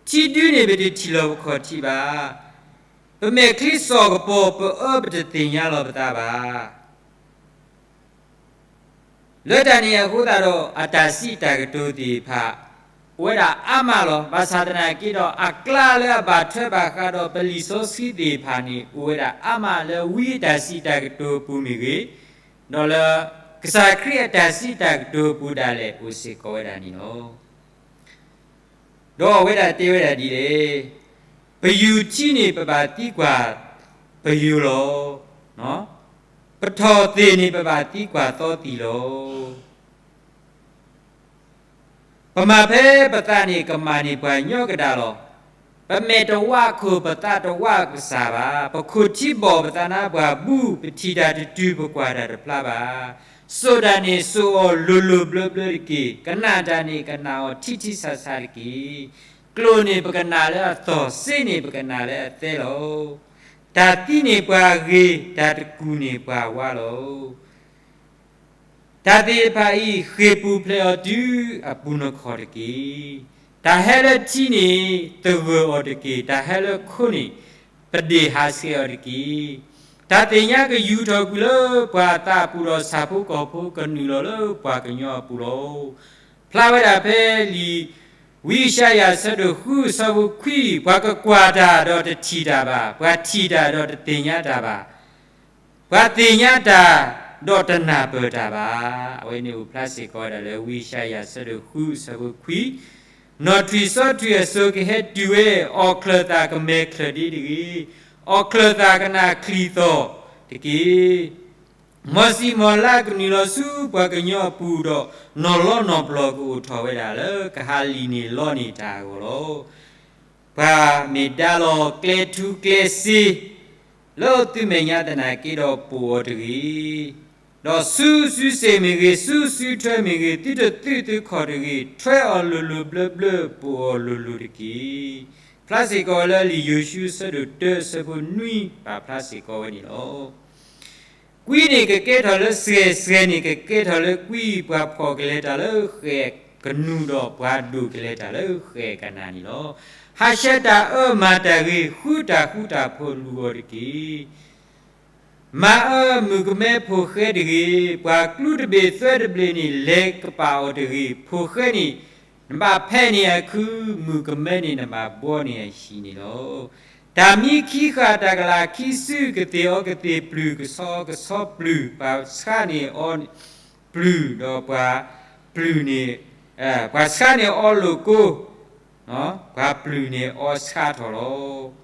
ထံဒုန့ၣ်ပတထံၣ်လီၤပခီၣ်ထံးဘၣ်. ပမဲာ်ချံစီၣ်ကပီၤ ပအၢပတသ့ၣ်ညါလီၤပသးဘၣ်. လၢတၢ်န့ၣ်အဃိသတးဒီး အတၢ်စံးတၢ်ကတိၤသ့ၣ်တဖၣ် အိၣ်ဝဲဒၣ်အါမးလီၤ. ဘၣ်ဆၣ်သနာ်က့ဒီး အကျါလၢအဘၣ်ထွဲဘၣ်ဃးဒီးပလံာ်စီဆှံသ့ၣ်တဖၣ်န့ၣ် အိၣ်ဝဲဒၣ်အါမးလၢဝံအတၢ်စံးတၢ်ကတိၤအပူၤမ့ၢ်ဂ့ၤ, ဒီးလၢကစၢ်ခရံာ်အတၢ်စံးတၢ်ကတိၤအပူၤဒၣ်လဲာ် အိၣ်စ့ၢ်ကီးဝဲဒၣ်န့ၣ်လီၤ. ဒီးအဝဲဒၣ်တဲဝဲဒၣ်ဒ်လဲၣ်, ပယူၤထံန့ၣ် ပဘၣ်သံကွၢ်ပယူၤလီၤ. ပထီၣ်သ့ၣ်န့ၣ် ပဘၣ်သံကွၢ်သီသံၣ်လီၤ. ပမၤဖဲပသးန့ၣ် ကမၣ်န့ၢ်ပှၤညီကဒၣ်လီၤ. ပမဲာ်တဝးခိၣ် ပသးတဝးကစၢ်ဘၣ်. ပခိၣ်ထံဘီၣ် ပသးနါပှၢ်ဘူး, ပထံၣ်တၢ်တတုၤ ပကွၢ်တၢ်တဖျါဘၣ်. စိာ်တၢ်န့ၣ်စိာ်အီၤလိၤလိၤဘျၢဘျၢတက့ၢ်. ကနၣ်တၢ်န့ၣ်ကနၣ်အီၤထံထံဆးဆးတက့ၢ်. ကျိာ်န့ၣ်ပကနၣ်လၢအသီၣ်, စ့န့ၣ်ပကနၣ်လၢအသဲလီၤ. တၢ်သံန့ၣ်ပှၤအဂ့ၤ, တၢ်တကူၣ်န့ၣ်ပှၤဝါလီၤ. တၢ်သ့ၣ်တဖၣ်အံၤ ဃ့ၢ်ပူၤဖျဲးအီၤတုၤအပူၤနခီၣ်တက့ၢ်. တၢ်ဟဲလၢထံန့ၣ် သဂၢၢ်အီၤတက့ၢ်. တၢ်ဟဲလၢခိန့ၣ် ပဒ့ၣ်ဟးဆှဲးအီၤတက့ၢ်. တၢ်သ့ၣ်ညါကယူၤထီၣ်ကွံာ်လၢပှၤအသးအပူၤဒီး ဆၣ်ဖိကီၢ်ဖိကနုာ်လီၤလၢပှၤကညီအပူၤလီၤ. ဖျါဝဲဒၣ်ဖဲလံာ်ဝံယၡါယၤအဆၢဒိၣ်ဃုအဆၢဖိခွံ, ပှၤကကွၢ်တၢ်ဒီးတထံၣ်တၢ်ဘၣ်, ပှၤထံၣ်တၢ်ဒီးတသ့ၣ်ညါတၢ်ဘၣ်, ပှၤသ့ၣ်ညါတၢ်ဒီးတနၢ်ပၢၢ်တၢ်ဘၣ်. အဝဲန့ၣ်အိၣ်ဖျါစ့ၢ်ကီးဝဲဒၣ်လၢဝံယၡါယၤအဆၢဒိၣ်ဃုအဆၢဖိခွံ, နီၣ်ထွံၣ်စီထွံၣ်အစိၤကဟဲတုၤဝဲ, အီၣ်ချၢၣ်သးကမဲာ်ချၢၣ်ဒ့တဂ့ၤ, အီၣ်ချၢၣ်သးကနၣ်ချံၣ်သီၣ်တက့ၢ်. မ်စီၤမိၤလးကနုာ်လီၤဆူပှၤကညီအပူၤဒီး နီၢ်လီနီၢ်ပျီၢ်ကအိၣ်ထီၣ်ဝဲဒၣ်လၢကဟးလီၤန့ၢ်လီန့ၢ်တၢ်အဂီၢ်လီၤ. ပှၤမ့ၢ်ဒါလီၤကျဲထူကျဲစ့ လၢသုမဲာ်ညါသနာ်က့ဒီးပိာ်အီၤတဂ့ၤ, ဒီးဆူစုစ့ၣ်မ့ၢ်ဂ့ၤ, ဆူစုထွဲမ့ၢ်ဂ့ၤ, သုတသုးသုခီၣ်တဂ့ၤ, ထွဲအီၤလိၤလိၤဘျၢဘျၢ ပိာ်အီၤလိၤလိၤတက့ၢ်. ဖျါစ့ၢ်ကီးလၢလံာ်ယိၤၡူအဆၢဒိၣ်တၢအဆၢဖိနွံ ပာ်ဖျါစ့ၢ်ကီးဝဲန့ၣ်လီၤ. ကွံန့ၣ်ကကဲထီၣ်လၢစှဲၤ, စှဲၤန့ၣ်ကကဲထီၣ်လၢကွံ, ပှၤဖှီၣ်ကလဲၤတၢ်လၢဃဲၣ်ကနူၤဒီး ပှၤဒိၣ်ကလဲၤတၢ်လၢဃဲၣ်ကနၣ်န့ၣ်လီၤ. ဟးဆှဲးတၢ်အၢမၤတၢ်ဂ့ၤ, ဃုတၢ်ဃူတၢ်ဖိးလူၤအီၤတက့ၢ်. မၤအၢမုၣ်ကမဲဖိၣ်ဃဲတဂ့ၤ, ပှၤကျူတဘ့ၣ်သွဲတဘ့ၣ်န့ၣ် လဲၤကပာ်အီၤတဂ့ၤ. ဖိၣ်ဃဲန့ၣ် နဘၣ်ဖဲးန့ၢ်အခူ, မုၣ်ကမဲန့ၣ် နဘၣ်ဘှီန့ၢ်အဟံၣ်န့ၣ်လီၤ. တၢ်မံခံဃာ်တၢ်ကလၤခံစု, ကသ့ၣ်အီကသ့ၣ်ပျုၢ်, ကဆီအီကဆီပျုၢ်, ပှၤဆှါန့ၢ်အီပျုၢ်, ဒီးပှၤပျုၢ်န့ၣ်, ပှၤဆှါန့ၢ်အီလိာ်ကိ, ပှၤပျုၢ်န့ၣ်အီဆှါထီၣ်လီၤ.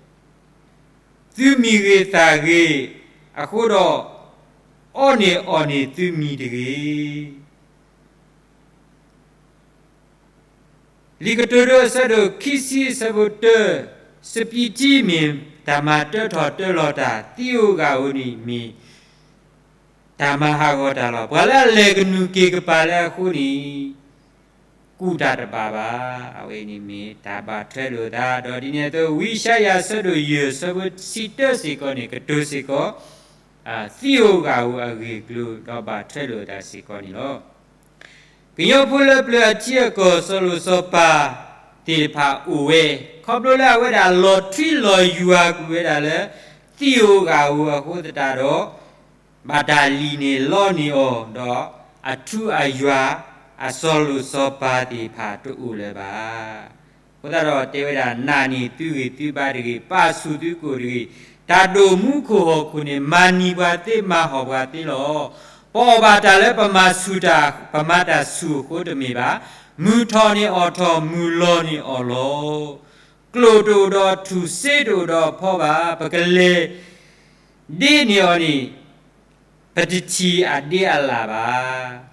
သုမံၤဂ့ၤသၣ်ဂ့ၤအဃိဒီး, အီန့ၢ်အီၣ်န့ၢ်သုမံၤတဂ့ၤ. လံာ်ကတိၤဒိအဆၢဒိၣ်ခံဆံအဆၢဖိတၢ, စပံးထံမ့ၢ်တၢ်မၤတၢထီၣ်တၢလီၤတၢ်, သံဧိၤဂာ်ဧိၤန့ၣ်မ့ၢ်တၢ်မၤဟးဂီၤတၢ်လီၤ. ပှၤလၢအလဲၤကနူၤက့ၤကပၤလၢအဃိန့ၣ် ကူၣ်တၢ်တဘၣ်ဘၣ်. အဝဲန့ၣ်မ့ၢ်တၢ်ဘၣ်ထွဲလိာ်သး, ဒီးဒ်န့ၣ်အသိး ဝံယၡါယၤအဆၢဒိၣ်ယဲၢ်အဆၢဖိတဆံတၢစ့ၢ်ကီးန့ၣ် ကတိၤစ့ၢ်ကီး သံဧိၤဂာ်ဧိၤအဂ့ၢ်အကျိၤ ဒီးဘၣ်ထွဲလိာ်သးစ့ၢ်ကီးန့ၣ်လီၤ. ကညီဖိလၢပျၢၤအထံအကီၢ် စီၤလိၤစီၤပၤသ့ၣ်တဖၣ်အိၣ်ဝဲ, ခီဖျိလၢအဝဲဒၣ်လီၤထွံလီၤယွၤကွံာ်ဝဲဒၣ်လၢ သံဧိၤဂာ်ဧိၤအဃိသတးဒီး ဘၣ်တၢ်လီန့ၢ်လီန့ၢ်အီၤ, ဒီးအထူအယွၤ အစီၤလိၤစီၤပၤသ့ၣ်တဖၣ်တအိၣ်လၢၤဘၣ်. အဃိသတးဒီးတဲဝဲဒၣ် နာ်န့ၢ်သုဂံၢ်သုဘါတဂ့ၤ, ပာ်ဆူၣ်သုကိၣ်တဂ့ၤ, တၢ်ဒိၣ်မူခိၣ်ဟီၣ်ခိၣ်န့ၣ် မၤနံၤပှၤသ့ မၤဟီၣ်ပှၤသ့လီၤ. ပအီၣ်ဘၣ်တၢ်လၢပမၤဆူၣ်တၢ်, ပမၤတၢ်ဆူၣ်အဃိတမ့ၢ်ဘၣ်. မုၢ်ထီၣ်န့ၢ်အီၣ်ထီၣ်, မုၢ်လီၤန့ၢ်အီၣ်လီၤ. ကျိာ်တအိၣ်ဒီးထူၣ်, စ့တအိၣ်ဒီးဖီဘၣ်. ပကလဲၤဒ့န့ၢ်အီၤန့ၣ် ပတထံၣ်အဒ့အလၣ်ဘၣ်.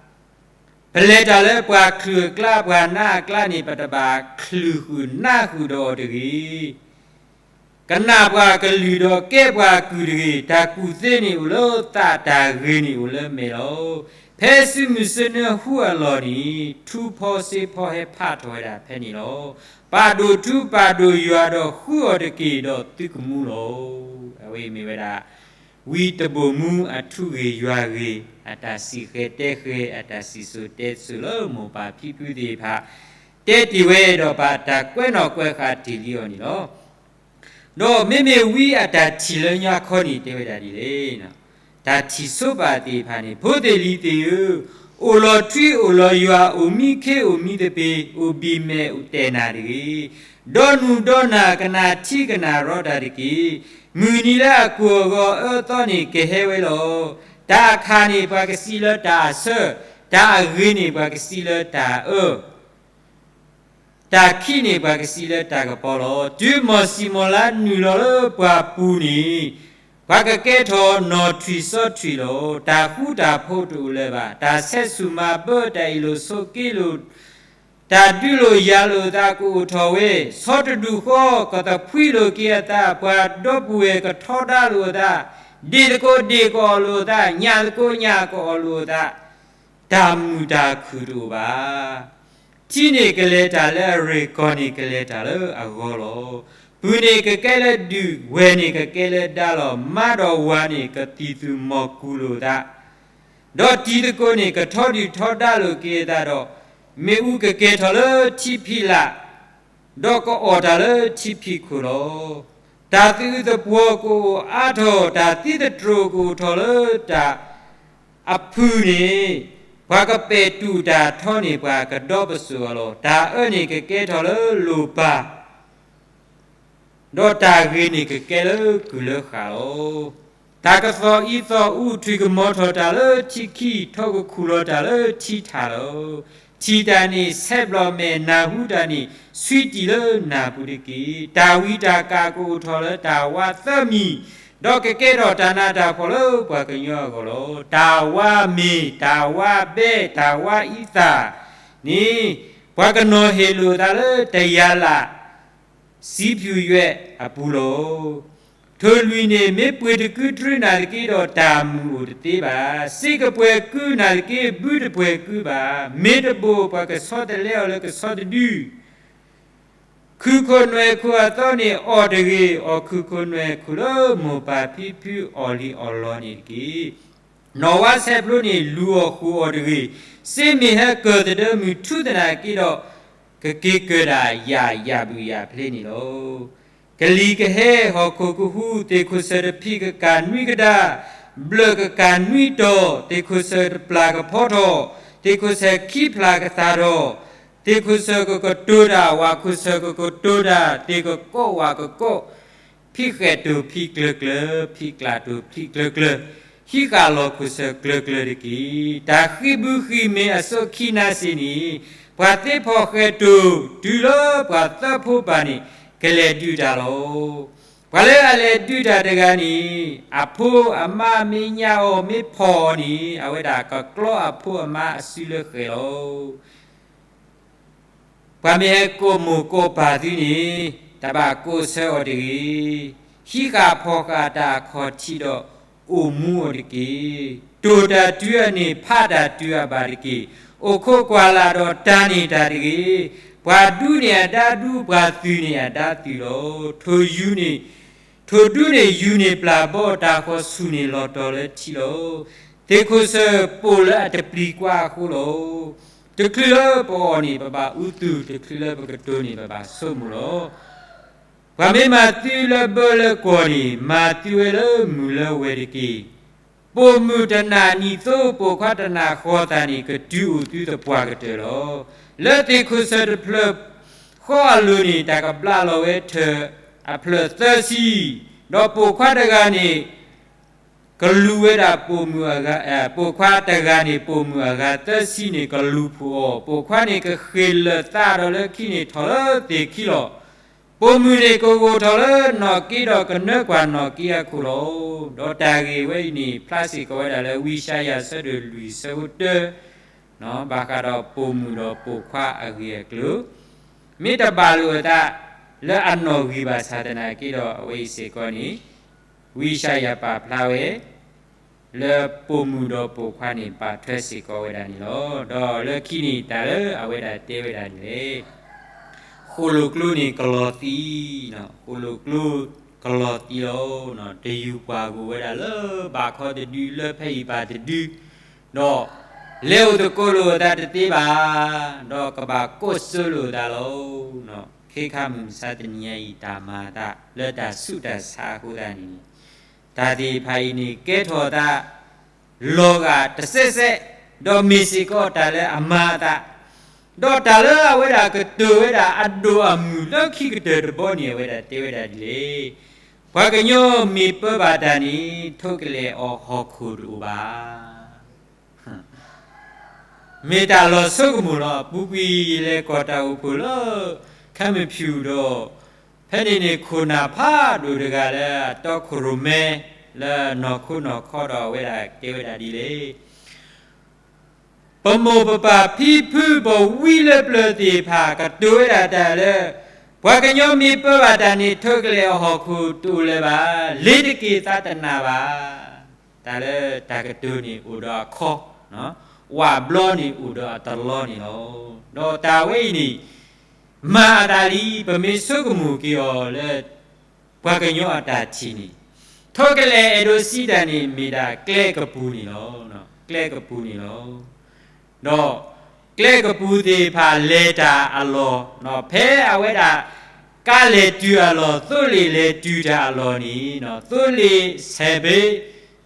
ပလဲၤတၢ်လၢပှၤချုးအကျါ ပှၤနါအကျါန့ၣ် ပတဘၣ်ချုးဃုာ်နါဃုာ်ဒီးအီၤတဂ့ၤ. ကနၣ်ပှၤကလုၢ်ဒီးကဲပှၤအကုၢ်တဂ့ၤ. တၢ်ကူၣ်သ့န့ၣ်အိၣ်လၢသး, တၢ်ဂ့ၤန့ၣ်အိၣ်လၢမဲာ်လီၤ. ဖဲစုမုၢ်စုနၢဟူအလီၢ်န့ၣ် ထူဖီစ့ဖီဟဲဖးထီၣ်ဝဲဒၣ်ဖဲန့ၣ်လီၤ. ပာ်ဒိၣ်ထူပာ်ဒိၣ်ယွၤဒီးဃုအီၤတက့ၢ်, ဒီးသုကမူလီၤ. အဝဲအံၤမ့ၢ်ဝဲဒၣ် ဝံတဘိၣ်မူအထူဂ့ၢ်ယွၤဂ့ၢ်, အတၢ်စံၣ်ဃဲၤတဲဃဲၤ, အတၢ်စံၣ်စိၤတဲစိၤလၢမိၢ်ပၢ်ဖံဖုသ့ၣ်တဖၣ် တဲတ့ၢ်ဝဲဒီးပာ်တၢ်ကွဲးနီၣ်ကွဲးဃာ်တ့ၢ်လံအီၤန့ၣ်လီၤ. ဒီးမ့မ့ၢ်ဝံအတၢ်ထံၣ်လၢညါခီန့ၣ် တဲဝဲဒၣ်ဒ်လဲၣ်. တၢ်ထံၣ်ဆိပာ်သ့ၣ်တဖၣ်န့ၣ် ဖိသ့ၣ်လံၤသ့ၣ်ဧၢ, အိၣ်လီၤထွံအိၣ်လီၤယွၤ, အိၣ်မံခ့အိၣ်မံသပ့ၤ, အိၣ်ဘံၣ်မဲာ်အိၣ်တဲာ်နၤတဂ့ၤ. ဒီနုၢ်ဒီနၢ်ကနၣ်ထံကနၣ်ရီတၢ်တက့ၢ်. မုၢ်နံၤလၢအကိၢ်အဂီၤအၢသီန့ၣ်ကဟဲဝဲလီၤ. တၢ်အခၣ်န့ၣ်ပှၤကစံးလၢတၢ်အဆၢ, တၢ်အဂ့ၤန့ၣ်ပှၤကစံးလၢတၢ်အအၢ တၢ်ခံးန့ၣ်ပှၤကစံးလၢတၢ်ကပီၤလီၤ. တုၤမီၢ်ဆံးမီၢ်လါနုာ်လီၤလၢပှၤပူၤန့ၣ်, ပှၤကကဲထီၣ်နီၣ်ထွံၣ်စီထွံၣ်လီၤ. တၢ်ဃူတၢ်ဖိးတအိၣ်လၢၤဘၣ်. တၢ်ဆဲးဆူၣ်မၤဘၢ, တၢ်အ့ၣ်လိာ်ဆိးက့လိာ်, တၢ်ဒုးလိာ်ယၤလိာ်အသးကအိၣ်ထီၣ်ဝဲ, ဆီတဒူၣ်ဃီကသဖှံလိာ်က့ၤအသး, ပှၤဒီပုၢ်ဝဲၢ်ကထီဒါလိာ်အသး, ဒ့ၣ်သကိးဒ့ၣ်ကအီၣ်လိာ်အသး, ညၣ်သကိးညၣ်ကအီၣ်လိာ်အသး, တၢ်မုာ်တၢ်ခုၣ်တအိၣ်ဘၣ်. ထံန့ၣ်ကလဲၤတၢ်လၢအရ့ၣ်, ကီၢ်န့ၣ်ကလဲၤတၢ်လၢအဂီၤလီၤ. ပုၢ်န့ၣ်ကကဲလၢဒုၣ်, ဝဲၢ်န့ၣ်ကကဲလၢဒါလီၤ. မါဒီးဝၤန့ၣ်ကသံၣ်သူၣ်မီၢ်ကူၣ်လိာ်သး, ဒီးတံၤသကိးန့ၣ်ကထီဒုၣ်ထီဒါလိာ်က့ၤအသးဒီး, မ့ၣ်အူကကဲၤထီၣ်လၢထံဖံးလၢ် ဒီးကအီၣ်တၢ်လၢထံဖံးခိၣ်လီၤ. တၢ်သအုးသပှီၤကအိၣ်အါထီၣ်, တၢ်သံသတြိာ်ကအိၣ်ထီၣ်လၢတၢ်အဖုၣ်န့ၣ်, ပှၤကပဲာ်တူၢ်တၢ်ထီန့ၢ်ပှၤကဒီပစိာ်အလီၢ်. တၢ်အၢန့ၣ်ကကဲထီၣ်လၢလိၣ်ပၢ် ဒီးတၢ်ဂ့ၤန့ၣ်ကကဲလၢကုၢ်လၢဃာ်လီၤ. တၢ်ကသီၣ်အံၤသီၣ်အူ, ထွံၣ်ကမီၤထီၣ်တၢ်လၢထံခံ, ထီၣ်ကခူၣ်လီၤတၢ်လၢထံထးလီၤ. ထံၣ်တၢ်န့ၣ်ဆဲးဘျီးမဲာ်, နၢ်ဟူတၢ်န့ၣ်ဆှံတံၢ်လၢနၢ်ပူၤတက့ၢ်. တၢ်ဝံတၢ်ကၢ်ကအိၣ်ထီၣ်လၢတၢ်ဝါသၢမံၤ, ဒီးကကဲထီၣ်တၢ်နးတၢ်ဖှီၣ်လၢပှၤကညီအဂီၢ်လီၤ. တၢ်ဝါမ့ၤ, တၢ်ဝါဘဲ, တၢ်ဝါအံသၣ်န့ၣ်, ပှၤကနီၤဟ့ၣ်လိာ်သးလၢတယၤလၣ် စံးဖၠူၣ်ယွဲၣ်အပူၤလီၤ. ထိၣ်လွံၢ်န့ၣ် မ့ၢ်ပှ့ၤတကုတြူနၤတက့ဒီး, တၢ်မုာ်အိၣ်တသ့ဘၣ်. စ့ကပှဲၤကုနၤတက့, ဘုတပှဲၤကုဘၣ်. မ့ၢ်တဘိၣ်ပှၤကဆီတလဲအီၤလၢကဆီတဒု, ခုၣ်ခိၣ်နွဲၣ်ခိၣ်အသီန့ၣ်အီၣ်တဂ့ၤ. အီၣ်ခုၣ်ခိၣ်နွဲၣ်ခိၣ်လၢမိၢ်ပၢ်ဖံဖုအီၣ်လံအီၣ်လီၤန့ၣ်တက့ၢ်. နီၢ်ဝါဆဲးဖျိန့ၣ်လူၤအီၣ်ဃိာ်အီၤတဂ့ၤ. စ့မ့ၢ်ဟဲကၢၢ်သဒၢမုၢ်ထူသနၤက့ဒီး, ကက့ၤကၢၢ်ဒၣ်ယၣ်ယၣ်ဘုၣ်ယၣ်ဖျ့န့ၣ်လီၤ. ကလံၤကဟဲ, ဟီၣ်ခိၣ်ကဟူ, သ့ၣ်ခိၣ်ဆၢၣ်တဖံးကကၢ်နွံကဒါ, ဘျၢၣ်ကကၢ်နွံတီၤ, သ့ၣ်ခိၣ်ဆၢၣ်တပျၢ်ကဖီထီၣ်, သ့ၣ်ခိၣ်ဆၢၣ်ခံဖျၢ်ကသၣ်ထီၣ်, သ့ၣ်ခိၣ်ဆၢၣ်ကကတိၤတၢ်, ဝၣ်ခိၣ်ဆၢၣ်ကကတိၤတၢ်, သ့ၣ်ကကိးဝၣ်ကကိး ဖံးဃဲးတိၢ်ဖံးကျၢၤကျၢၤ, ဖံးကျၢ်တိၢ်ဖံးကျၢၤကျၢၤ, ဟံးဃာ်လီၢ်ခိၣ်ဆၢၣ်ကျၢၤကျၢၤတက့ၢ်. တၢ်ဃံးဘုဃံးမ့ၢ်အစိခံနၤစ့ၢ်န့ၣ်, ပှၤသ့ဖီၣ်ဃဲးတိၢ်တုၤလၢပှၤသၢဖိပၢ်န့ၣ် ကလဲၤဒုးတၢ်လီၤ. ပှၤလၢအလဲၤဒုးတၢ်တဂၤန့ၣ်, အဖိအမါမ့ၢ်ညၣ်အီၤမ့ၢ်ဖီၣ်အီၤန့ၣ်, အဝဲဒၣ်ကကျီအဖိအမါအစုလၢဃဲၤလီၤ. ပှၤမ့ၢ်ဟဲကိးမိၢ်ကိးပၢ်သုန့ၣ်, တဘၣ်ကိးဆၢအီၤတဂ့ၤ. ဟံးဃာ်ဖီၣ်ဃာ်တၢ်အခီၣ်ထံးဒီးအိၣ်မူအီၤတက့ၢ်. တိၢ်တၢ်တုၤအန့ၣ်ဖးတၢ်တုၤအဘၣ်တက့ၢ်. အိၣ်ခိးကွၢ်လၢ်ဒီးတၢ်န့ၢ်တၢ်တဂ့ၤ. ပှၤဒူန့ၢ်အဒါဒူ, ပှၤသုးန့ၢ်အဒါသုးလီၤ. ထိၣ်ယူၤန့ၣ်, ထိၣ်ဒူန့ၣ်ယူၤန့ၢ်ပျၢ်ဘီ, တၢ်ဃီၤဆူၣ်န့ၢ်လီၤတီၤလၢထံလီၤ. သ့ၣ်ခိၣ်ဆၢၣ်ပိာ်လၢအတပျံၤကွၢ်အဃိလီၤ. တချုးလၢပအီၣ်န့ၣ်ပဘၣ်အူသူၣ်, တချုးလၢပကတိၤန့ၣ်ပဘၣ်ဆိကမိၣ်လီၤ. ပှၤမ့ၢ်မၤသုလၢဘၢလၢကွီၢ်န့ၣ်, မၤသုဝဲလၢမုၢ်လၢဝဲၢ်တက့ၢ်. ပိာ်မုၣ်တနာ်နံၤသိ, ပိာ်ခွါတနာ်ဃီသးန့ၣ်, ကတုၤအိၣ်သုသပှၢ်ကတၢၢ်လီၤ. လၢသ့ၣ်ခိၣ်ဆၢၣ်တဖျၢၣ်ဃီအလိၤန့ၣ်, တၢ်ကဘျးလီၤဝဲထၢၣ်အဖျၢၣ်သၢဆံ, ဒီးပိာ်ခွါတဂၤန့ၣ် ကလူၤဝဲဒၣ်ပိာ်မုၣ်အဂၤ, ပိာ်ခွါတဂၤန့ၣ်ပိာ်မုၣ်အဂၤသၢဆံန့ၣ်ကလူၤဖှိၣ်အီၤ, ပိာ်ခွါန့ၣ်ကဃ့ၢ်လၢာ်သးဒီးလၢခံန့ၣ်ထီၣ်လၢသ့ၣ်ခံလီၤ. ပိာ်မုၣ်န့ၣ်ကဂိာ်ထီၣ်လၢနီၣ်က့ဒီးကနၢကွၢ်နီၣ်က့အခိၣ်လီၤ. ဒီးတၢ်ဂ့ၢ်ဝဲအံၤန့ၣ် ဖျါစ့ၢ်ကီးဝဲဒၣ်လၢဝံယၡါယၤအဆၢဒိၣ်လွံၢ်ဆၢဖိတၢ ဘၣ်ဃးဒီးပိာ်မုၣ်ဒီးပိာ်ခွါအဂ့ၢ်အကျိၤ, မ့ၢ်တဘၣ်လိာ်အသး လၢအနီၣ်ဂံၢ်ဘၣ်ဆၣ်သနာ်က့ဒီး အဝဲအံၤစ့ၢ်ကီးန့ၣ် ဝံယၡါယၤပာ်ဖျါဝဲ လၢပိာ်မုၣ်ဒီးပိာ်ခွါန့ၣ် ဘၣ်ထွဲစ့ၢ်ကီးဝဲဒၣ်န့ၣ်လီၤ. ဒီးလၢခံန့ၣ် တၢ်လၢအဝဲဒၣ်တဲဝဲဒၣ်န့ၣ်လဲၣ်, ဃိၣ်လိာ်ကျိန့ၣ်ကလီၤသံ, ဃိၣ်လိာ်ကျိကလီၤသံလီၤ. တယူၤပှၤဂီၤဝဲဒၣ်လၢဘၣ်ခီတဒု လၢဖဲအံၤပၢ်တဒု, ဒီးလဲၤအိၣ်သကိးလိာ်အသးတသ့ဘၣ်, ဒီးကဘၣ်ကိးဆၢလိာ်သးလီၤ. ခဲခါမုၢ်မဆါတနံၤအံၤ တၢ်မၤအသးလၢတၢ်ဆူးတၢ်ဆါအဃိသတးန့ၣ် တၢ်သ့ၣ်တဖၣ်အံၤန့ၣ် ကဲထီၣ်သး လီၤဂာ်တစဲးစဲး, ဒီးမ့ၢ်စ့ၢ်ကီးတၢ်လၢအမၤအသး, ဒီးတၢ်လၢအဝဲဒၣ်ကတိၤဝဲဒၣ်အဒိၣ်အမုၢ်လၢခံကတၢၢ်တဘီန့ၣ် အဝဲဒၣ်တဲဝဲဒၣ်ဒ်လဲၣ်, ပှၤကညီမ့ၢ်ပၢဘၣ်တၢ်န့ၣ် ထိးကလဲာ်အီၣ်ဟီၣ်ခိၣ်တအိၣ်ဘၣ်. မ့ၢ်တၢ်လီၤဆိကမိၣ်လီၤ. ပူၤကွံာ်ယလဲၤကိးတၢ်အိၣ်ဖှိၣ်လၢ ခါမဖၠူၣ်ဒီး ဖဲန့ၣ်န့ၣ် ခိၣ်နၢ်ဖးဒိၣ်တဂၤလၢအတီခိၣ်ရိၣ်မဲ လၢနီၢ်ခိနီၢ်ခီဒီး အဝဲဒၣ်တဲဝဲဒၣ်ဒ်လဲၣ်, ပမိၢ်ပပၢ်ဖံဖုပဝံလၢပျၢၤသ့ၣ်တဖၣ် ကတိၤဝဲဒၣ်တၢ်လၢ ပှၤကညီမ့ၢ်ပၢဘၣ်တၢ်န့ၣ် ထိးကလဲာ်အီၣ်ဟီၣ်ခိၣ်တအိၣ်လၢၤဘၣ်, လ့ၤတက့ၢ်သးတနာ်ဘၣ်. တၢ်လၢတၢ်ကတိၤန့ၣ်အိၣ်ဒီးအခီ, ဝၣ်ဘျီန့ၣ်အိၣ်ဒီးအတလီန့ၣ်လီၤ. ဒီးတၢ်ဝဲအံၤန့ၣ် မၤအသးလံ, ပမ့ၢ်ဆိကမိၣ်က့ၤအီၤလၢ ပှၤကညီအတၢ်ထံၣ်န့ၣ်, ထိးကလဲာ်အဲၣ်ဒိးစံးတၢ်န့ၣ် မ့ၢ်ဒၣ်ကျဲကပူၤန့ၣ်လီၤ. ကျဲကပူၤန့ၣ်လီၤ. ဒီးကျဲကပူၤသ့ၣ်တဖၣ်လဲၤတၢ်အလီၢ်, ဖဲအဝဲဒၣ် ကါလဲၤတုၤအလီၢ်, သိလ့ၣ်လဲၤတုၤတၢ်အလီၢ်န့ၣ်, သိလ့ၣ်ဆဲးဘ့,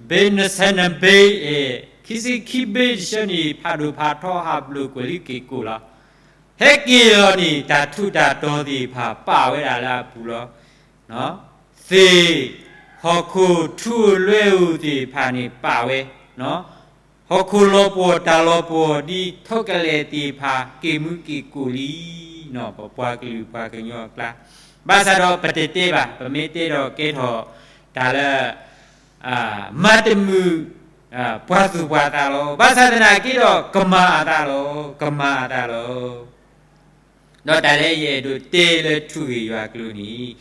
ဘ့နဆဲးနဘ့, အဲ, ခံဆံခံဘ့တဆၢန့ၣ် ဖးဒိၣ်ဖးထီဟးဘျိးကွဲၤလံက့ၤကိာ်လီၤ. ဟဲက့ၤလီၤန့ၣ် တၢ်ထူးတၢ်တီၤသ့ၣ်တဖၣ်ပာ်ဝဲဒၣ်လၢအပူၤလီၤ. သ့ၣ်, ဟီၣ်ခိၣ်ထူးဧိၤလွဲဧိၤသ့ၣ်တဖၣ်န့ၣ်ပာ်ဝဲ, ဟီၣ်ခိၣ်လီၤပှီၢ်တၢ်လီၤပှီၢ် ဒ်ထိးကလဲာ်သ့ၣ်တဖၣ် က့ၤမုၢ်က့ၤကိာ်လံ, ပပှၤကလုာ်ပှၤကညီအကျါ, ဘၣ်ဆၣ်ဒီးပတတဲဘၣ်, ပမ့ၢ်တဲဒီးကဲထီၣ်တၢ်လၢ မၤတမုာ် ပှၤသူၣ်ပှၤသးလီၤ. ဘၣ်ဆၣ်သနာ်က့ဒီး ကမၤအသးလီၤ, ကမၤအသးလီၤ. ဒီးတၢ်လၢယအဲၣ်ဒိးတဲလၢထူဂ့ၢ်ယွၤကျိၤန့ၣ်,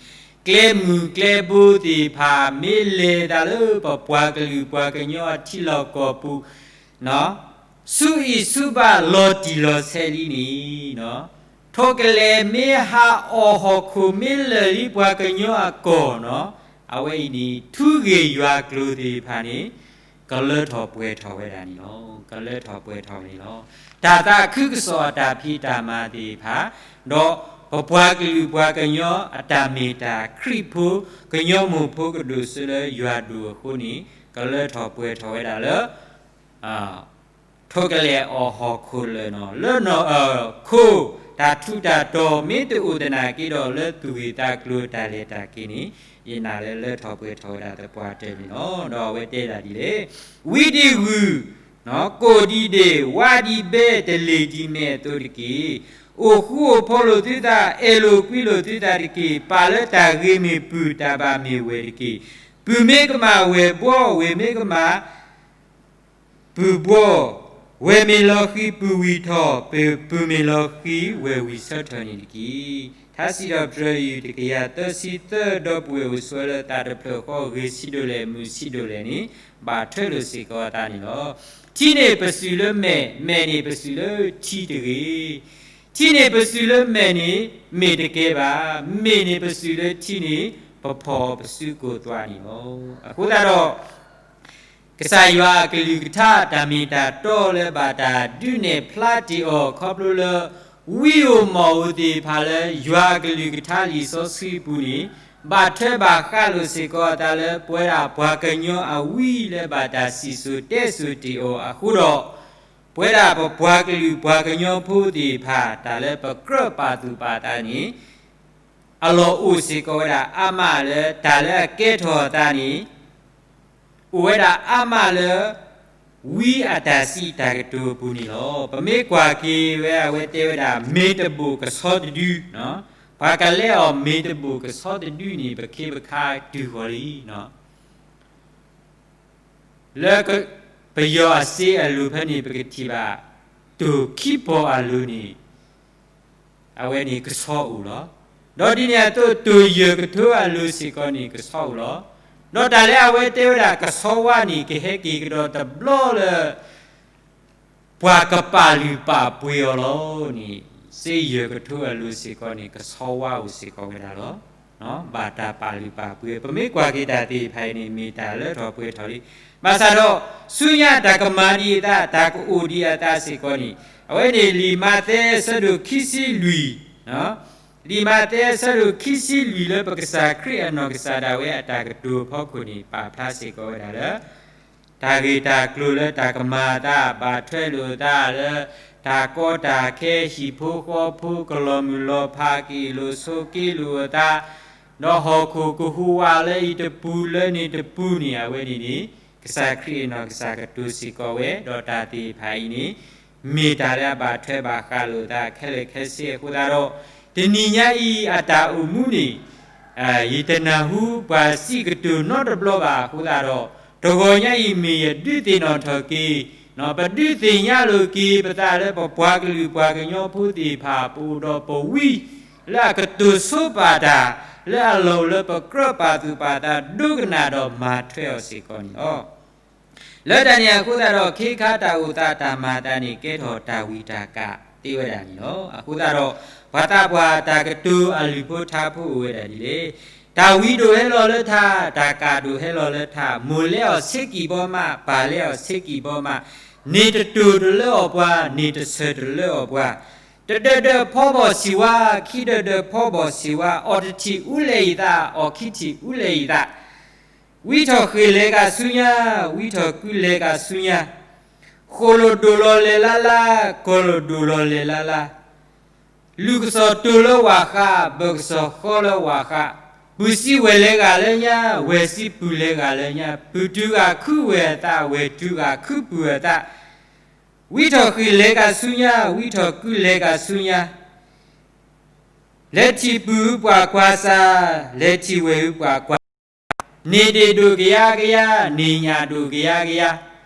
ကျဲမုၢ်ကျဲဘိသ့ၣ်တဖၣ် မ့ၢ်လဲၤသးလၢပပှၤကလုာ်ပှၤကညီအထံလီၢ်ကီၢ်ပူၤ ဆူအံၤဆူဘၣ်လီၤတံၢ်လီၤဆဲးလံန့ၣ်, ထိးကလဲာ်မ့ၢ်ဟးအီၣ်ဟီၣ်ခိၣ် မ့ၢ်လၢာ်လံပှၤကညီအကီၢ်န့ၣ်, အဝဲအံၤန့ၣ် ထူဂ့ၢ်ယွၤကျိၤသ့ၣ်တဖၣ်န့ၣ် ကလၢထီၣ်ပှဲၤထီၣ်ဝဲဒၣ်န့ၣ်လီၤ. ကလၢထီၣ်ပှဲၤထီၣ်န့ၣ်လီၤ. တၢ်သးခုကစီၣ်အတၢ်ဖံးတၢ်မၤသ့ၣ်တဖၣ်, ဒီးပပှၤကလုာ်ပှၤကညီအတၢ်မ့ၢ်တၢ် ခရံာ်ဖိ ကညီမိၢ်ဖိကဒိၣ်စိလၢယွၤဒိၣ်အဃိန့ၣ် ကလၢထီၣ်ပှဲၤထီၣ်ဝဲဒၣ်လၢ ထိးကလဲာ်အီၣ်ဟီၣ်ခိၣ်လၢာ်န့ၣ်, လၢနီၢ်ခိ တၢ်ထူးတၢ်တီၤမ့ၢ်တအိၣ်သနာ်က့ဒီး လၢသူၣ်ဂ့ၢ်သးကျိၤတၢ်လဲၤတၢ်က့ၤန့ၣ် ယနာ်လၢလၢထီၣ်ပှဲၤထီၣ်ဝဲဒၣ်သပှၢ်တၢၢ်န့ၣ်လီၤ. ဒီးအဝဲတဲဒၣ်ဒ်လဲၣ်, ဝံဒ်ဂုၢ်, ကိၣ်ဒ်ဒဲး, ဝါဒ်ဘဲ, တလ့ၢ်ဒ်မဲအသိးတက့ၢ်. အိၣ်ဃူအိၣ်ဖိးလိာ်သုသး, အဲၣ်လိာ်ကွံလိာ်သုသးတက့ၢ်. ပာ်လၢတၢ်ဂ့ၤမ့ၢ်ပုၢ်, တၢ်ဘၣ်မ့ၢ်ဝဲၢ်တက့ၢ်. ပုၢ်မ့ၢ်ကမၣ်ဝဲၢ်ဘှီ, ဝဲၢ်မ့ၢ်ကမၣ် ပုၢ်ဘှီ, ဝဲၢ်မ့ၢ်လီၤဃံၤပုၢ်ဝံၢ်ထီၣ်, ပုၢ်မ့ၢ်လီၤဃံၤဝဲၢ်ဝံၢ်ဆၢထၢၣ်န့ၣ်တက့ၢ်. ထါစံးထီၣ်ပတြၢၤ ယုၢ်တကယၤသၢဆံသၢ, ဒီပုၢ်ဝဲၢ်အိၣ်ဆိးဝဲလၢသးတဖျၢၣ်ဃီ ဂ့ၤဆံးဒိၣ်လဲၣ်မုၢ်ဆံးဒိၣ်လဲၣ်န့ၣ် ဘၣ်ထွဲလိာ်စ့ၢ်ကီးအသးန့ၣ်လီၤ. ထံန့ၣ်ပစုာ်လၢမဲး, မဲးန့ၣ်ပစုာ်လၢထံတဂ့ၤ. ထံန့ၣ်ပစုာ်လၢမဲးန့ၣ် မ့ၢ်တကဲဘၣ်. မဲးန့ၣ်ပစုာ်လၢထံန့ၣ် ပဖီၣ်ပစုကိၢ်သွးန့ၣ်လီၤ. အဃိသတးဒီး ကစၢ်ယွၤအကလုၢ်ကထါတၢ်မ့ၢ်တၢ်တီလၢဘၣ်တၢ်ဒုးနဲၣ်ဖျါတ့ၢ်အီၤ ခီဖျိလၢ ဝံဧိၤမီၣ်ဧိၤသ့ၣ်တဖၣ်လၢ ယွၤအကလုၢ်ကထါလံာ်စီဆှံအပူၤန့ၣ် ဘၣ်ထွဲဘၣ်ဃးလိာ်စ့ၢ်ကီးအသးလၢ ပဝဲဒၣ်ပှၤကညီအဝံလၢဘၣ်တၢ်စံၣ်စိၤတဲစိၤတ့ၢ်အီၤအဃိဒီး ပဝဲဒၣ်ပပှၤကလုာ်ပှၤကညီဖိသ့ၣ်တဖၣ် တၢ်လၢပကြၢးပာ်သူၣ်ပာ်သးန့ၣ် အလီၢ်အိၣ်စ့ၢ်ကီးဝဲဒၣ်အါမးလၢ တၢ်လၢအကဲထီၣ်အသးန့ၣ် အိၣ်ဝဲဒၣ်အါမးလၢ ဝံအတၢ်စံးတၢ်ကတိၤအပူၤန့ၣ်လီၤ. ပမ့ၢ်ကွၢ်က့ၤဝဲ အဝဲတဲဝဲဒၣ် မ့ၢ်တဘိၣ်ကဆီတဒု, ပှၤကလဲအီၤမ့ၢ်တဘိၣ်ကဆီတဒုန့ၣ် ပခ့ပခါတုၤဃီၤလံ. လၢပယီၤအစ့အလိၤဖဲန့ၣ် ပကထံၣ်ဘၣ် တိၢ်ခံပီၤအလိၤန့ၣ် အဝဲန့ၣ်ကဆီအိၣ်လီၤ. ဒီးဒ်န့ၣ်အသိးတိၢ်ယဲၢ်ကထိအလိၤစ့ၢ်ကီးန့ၣ် ကဆီအိၣ်လီၤ. ဒီးတၢ်လၢအဝဲတဲဝဲဒၣ်ကဆီဝါန့ၣ် ကဟဲက့ၤကဒီးတဘျီလၢ ပှၤကပာ်လုၢ်ပာ်ပှ့ၤအီၤလီၤန့ၣ်, စ့ယဲၢ်ကထိအလိၤစ့ၢ်ကီးန့ၣ် ကဆီဝါအိၣ်စ့ၢ်ကီးဝဲဒၣ်လီၤ. ဘၣ်တၢ်ပာ်လုၢ်ပာ်ပှ့ၤ, ပမ့ၢ်ကွၢ်က့ၤတၢ်သ့ၣ်တဖၣ်အံၤန့ၣ် မ့ၢ်တၢ်လၢထီၣ်ပှဲၤထီၣ်လံ. ဘၣ်ဆၣ်ဒီး ဆူညါတၢ်ကမၤဒံးအသး တၢ်ကအိၣ်ဒံးအသးစ့ၢ်ကီးန့ၣ် အဝဲန့ၣ်လံာ်မးသဲအဆၢဒိၣ်ခံဆံလွံၢ်, လံာ်မးသဲအဆၢဒိၣ်ခံဆံလွံၢ်လၢပကစၢ်ခရံာ်အနီၢ်ကစၢ်ဒၣ်ဝဲအတၢ်ကတိၤအဖီခိၣ်န့ၣ် ပာ်ဖျါစ့ၢ်ကီးဝဲဒၣ်လၢ တၢ်ဂ့ၢ်တၢ်ကျိၤလၢတၢ်ကမၤအသး ဘၣ်ထွဲလိာ်အသးလၢ တၢ်ကီတၢ်ခဲ ဟံၣ်ဖိဃီဖိ ကလီၤမုၢ်လီၤဖး ကအ့ၣ်လိာ်ဆိးက့လိာ်အသး, ဒီးဟီၣ်ခိၣ်ကဟူးဝးလၢအံၤတပူၤလၢန့ၣ်တပူၤန့ၣ် အဝဲန့ၣ်န့ၣ် ကစၢ်ခရံာ်အနီၢ်ကစၢ်ကတိၤစ့ၢ်ကီးဝဲ, ဒီးတၢ်သ့ၣ်တဖၣ်အံၤန့ၣ် မ့ၢ်တၢ်လၢအဘၣ်ထွဲဘၣ်ဃးလိာ်အသးခဲလၢာ်ခဲဆ့အဃိသတးဒီး တနံၤညါအံၤအတၢ်အိၣ်မူန့ၣ် ယတနၢ်ဟူပှၤစံးကတိၤနီတဘျီဘၣ်အဃိသတးဒီး တဂီၤညါအံၤမ့ၢ်ယဒုးသ့ၣ်နီၣ်ထီၣ်က့ၤ, ပဒုးသ့ၣ်ညါလိာ်က့ၤပသးလၢပပှၤကလုာ်ပှၤကညီဖိသ့ၣ်တဖၣ် ပအိၣ်ဒီးပဝံ လၢအကတိၤဆိပာ်တၢ် လၢအလီၢ်အိၣ်လၢပကြၢးပာ်သူၣ်ပာ်သးဒိကနၣ်ဒီးမၤထွဲအီၤစ့ၢ်ကီးန့ၣ်လီၤ. လၢတၢ်န့ၣ်အဃိသတးဒီး ခ့ခါတၢ်အိၣ်သးတၢ်မၤအသးန့ၣ် ကဲထီၣ်တၢ်ဝံတၢ်ကၣ်သ့ဝဲဒၣ်န့ၣ်လီၤ. အဃိသတးဒီး ပှၤသးပှၢ်တၢ်ကတိၤအလုၢ်ဖိထါဖိအိၣ်ဝဲဒၣ်ဒ်လဲၣ်. တၢ်ဝံဒိၣ်ဟဲလီၤလၢထး, တၢ်ကၣ်ဒိၣ်ဟဲလီၤလၢထး, မိၢ်လဲအီၤဆ့ကံၢ်ဘီမး, ပၢ်လဲအီၤဆ့ကံၢ်ဘီမး, န့ၢ်တတိၢ်တလၢအီၣ်ပှၤ, န့ၢ်တဆၢၣ်တလၢအီၣ်ပှၤ, တဒၢးဒၢးဖီဘီၣ်ဆံးဝါ, ခံဒၢးဒၢးဖီဘီၣ်ဆံးဝါ, အီၣ်တထံၣ်အူလဲအံၤသး, အီၣ်ခံထံၣ်အူလဲအံၤသး ဝံထီၣ်ဃ့ၢ်လဲၤကဆူညါ, ဝံထီၣ်ကုလဲၤကဆူညါ, ဃိၣ်လိာ်ဒိၣ်လီၤလဲၤလါလါ, ကီၢ်လိာ်ဒိၣ်လီၤလဲၤလါလါ, လူၤကစီၤတိၢ်လၢဝၣ်ဃး, ဘၢၣ်ကစီၤဃီလၢဝၣ်ဃး, ပုၢ်စံးဝဲၢ်လဲၤဂၤလၢညါ, ဝဲၢ်စံးပုၢ်လဲၤဂၤလၢညါ, ပုၢ်တုၤဂၤခုဝဲၢ်အသး, ဝဲၢ်တုၤဂၤခုပုၢ်အသး, ဝံထီၣ်ဃ့ၢ်လဲၤကဆူညါ, ဝံထီၣ်ကုလဲၤကဆူညါ လဲၤထံၣ်ပုၢ်အုပှၤကွၢ်စၢ်, လဲၤထံၣ်ဝဲၢ်အုပှၤကွၢ်စၢ်, န့ၢ်ဒ့ၣ်ဒိၣ်ကယါကယါ, န့ၢ်ညၣ်ဒိၣ်ကယါကယါ,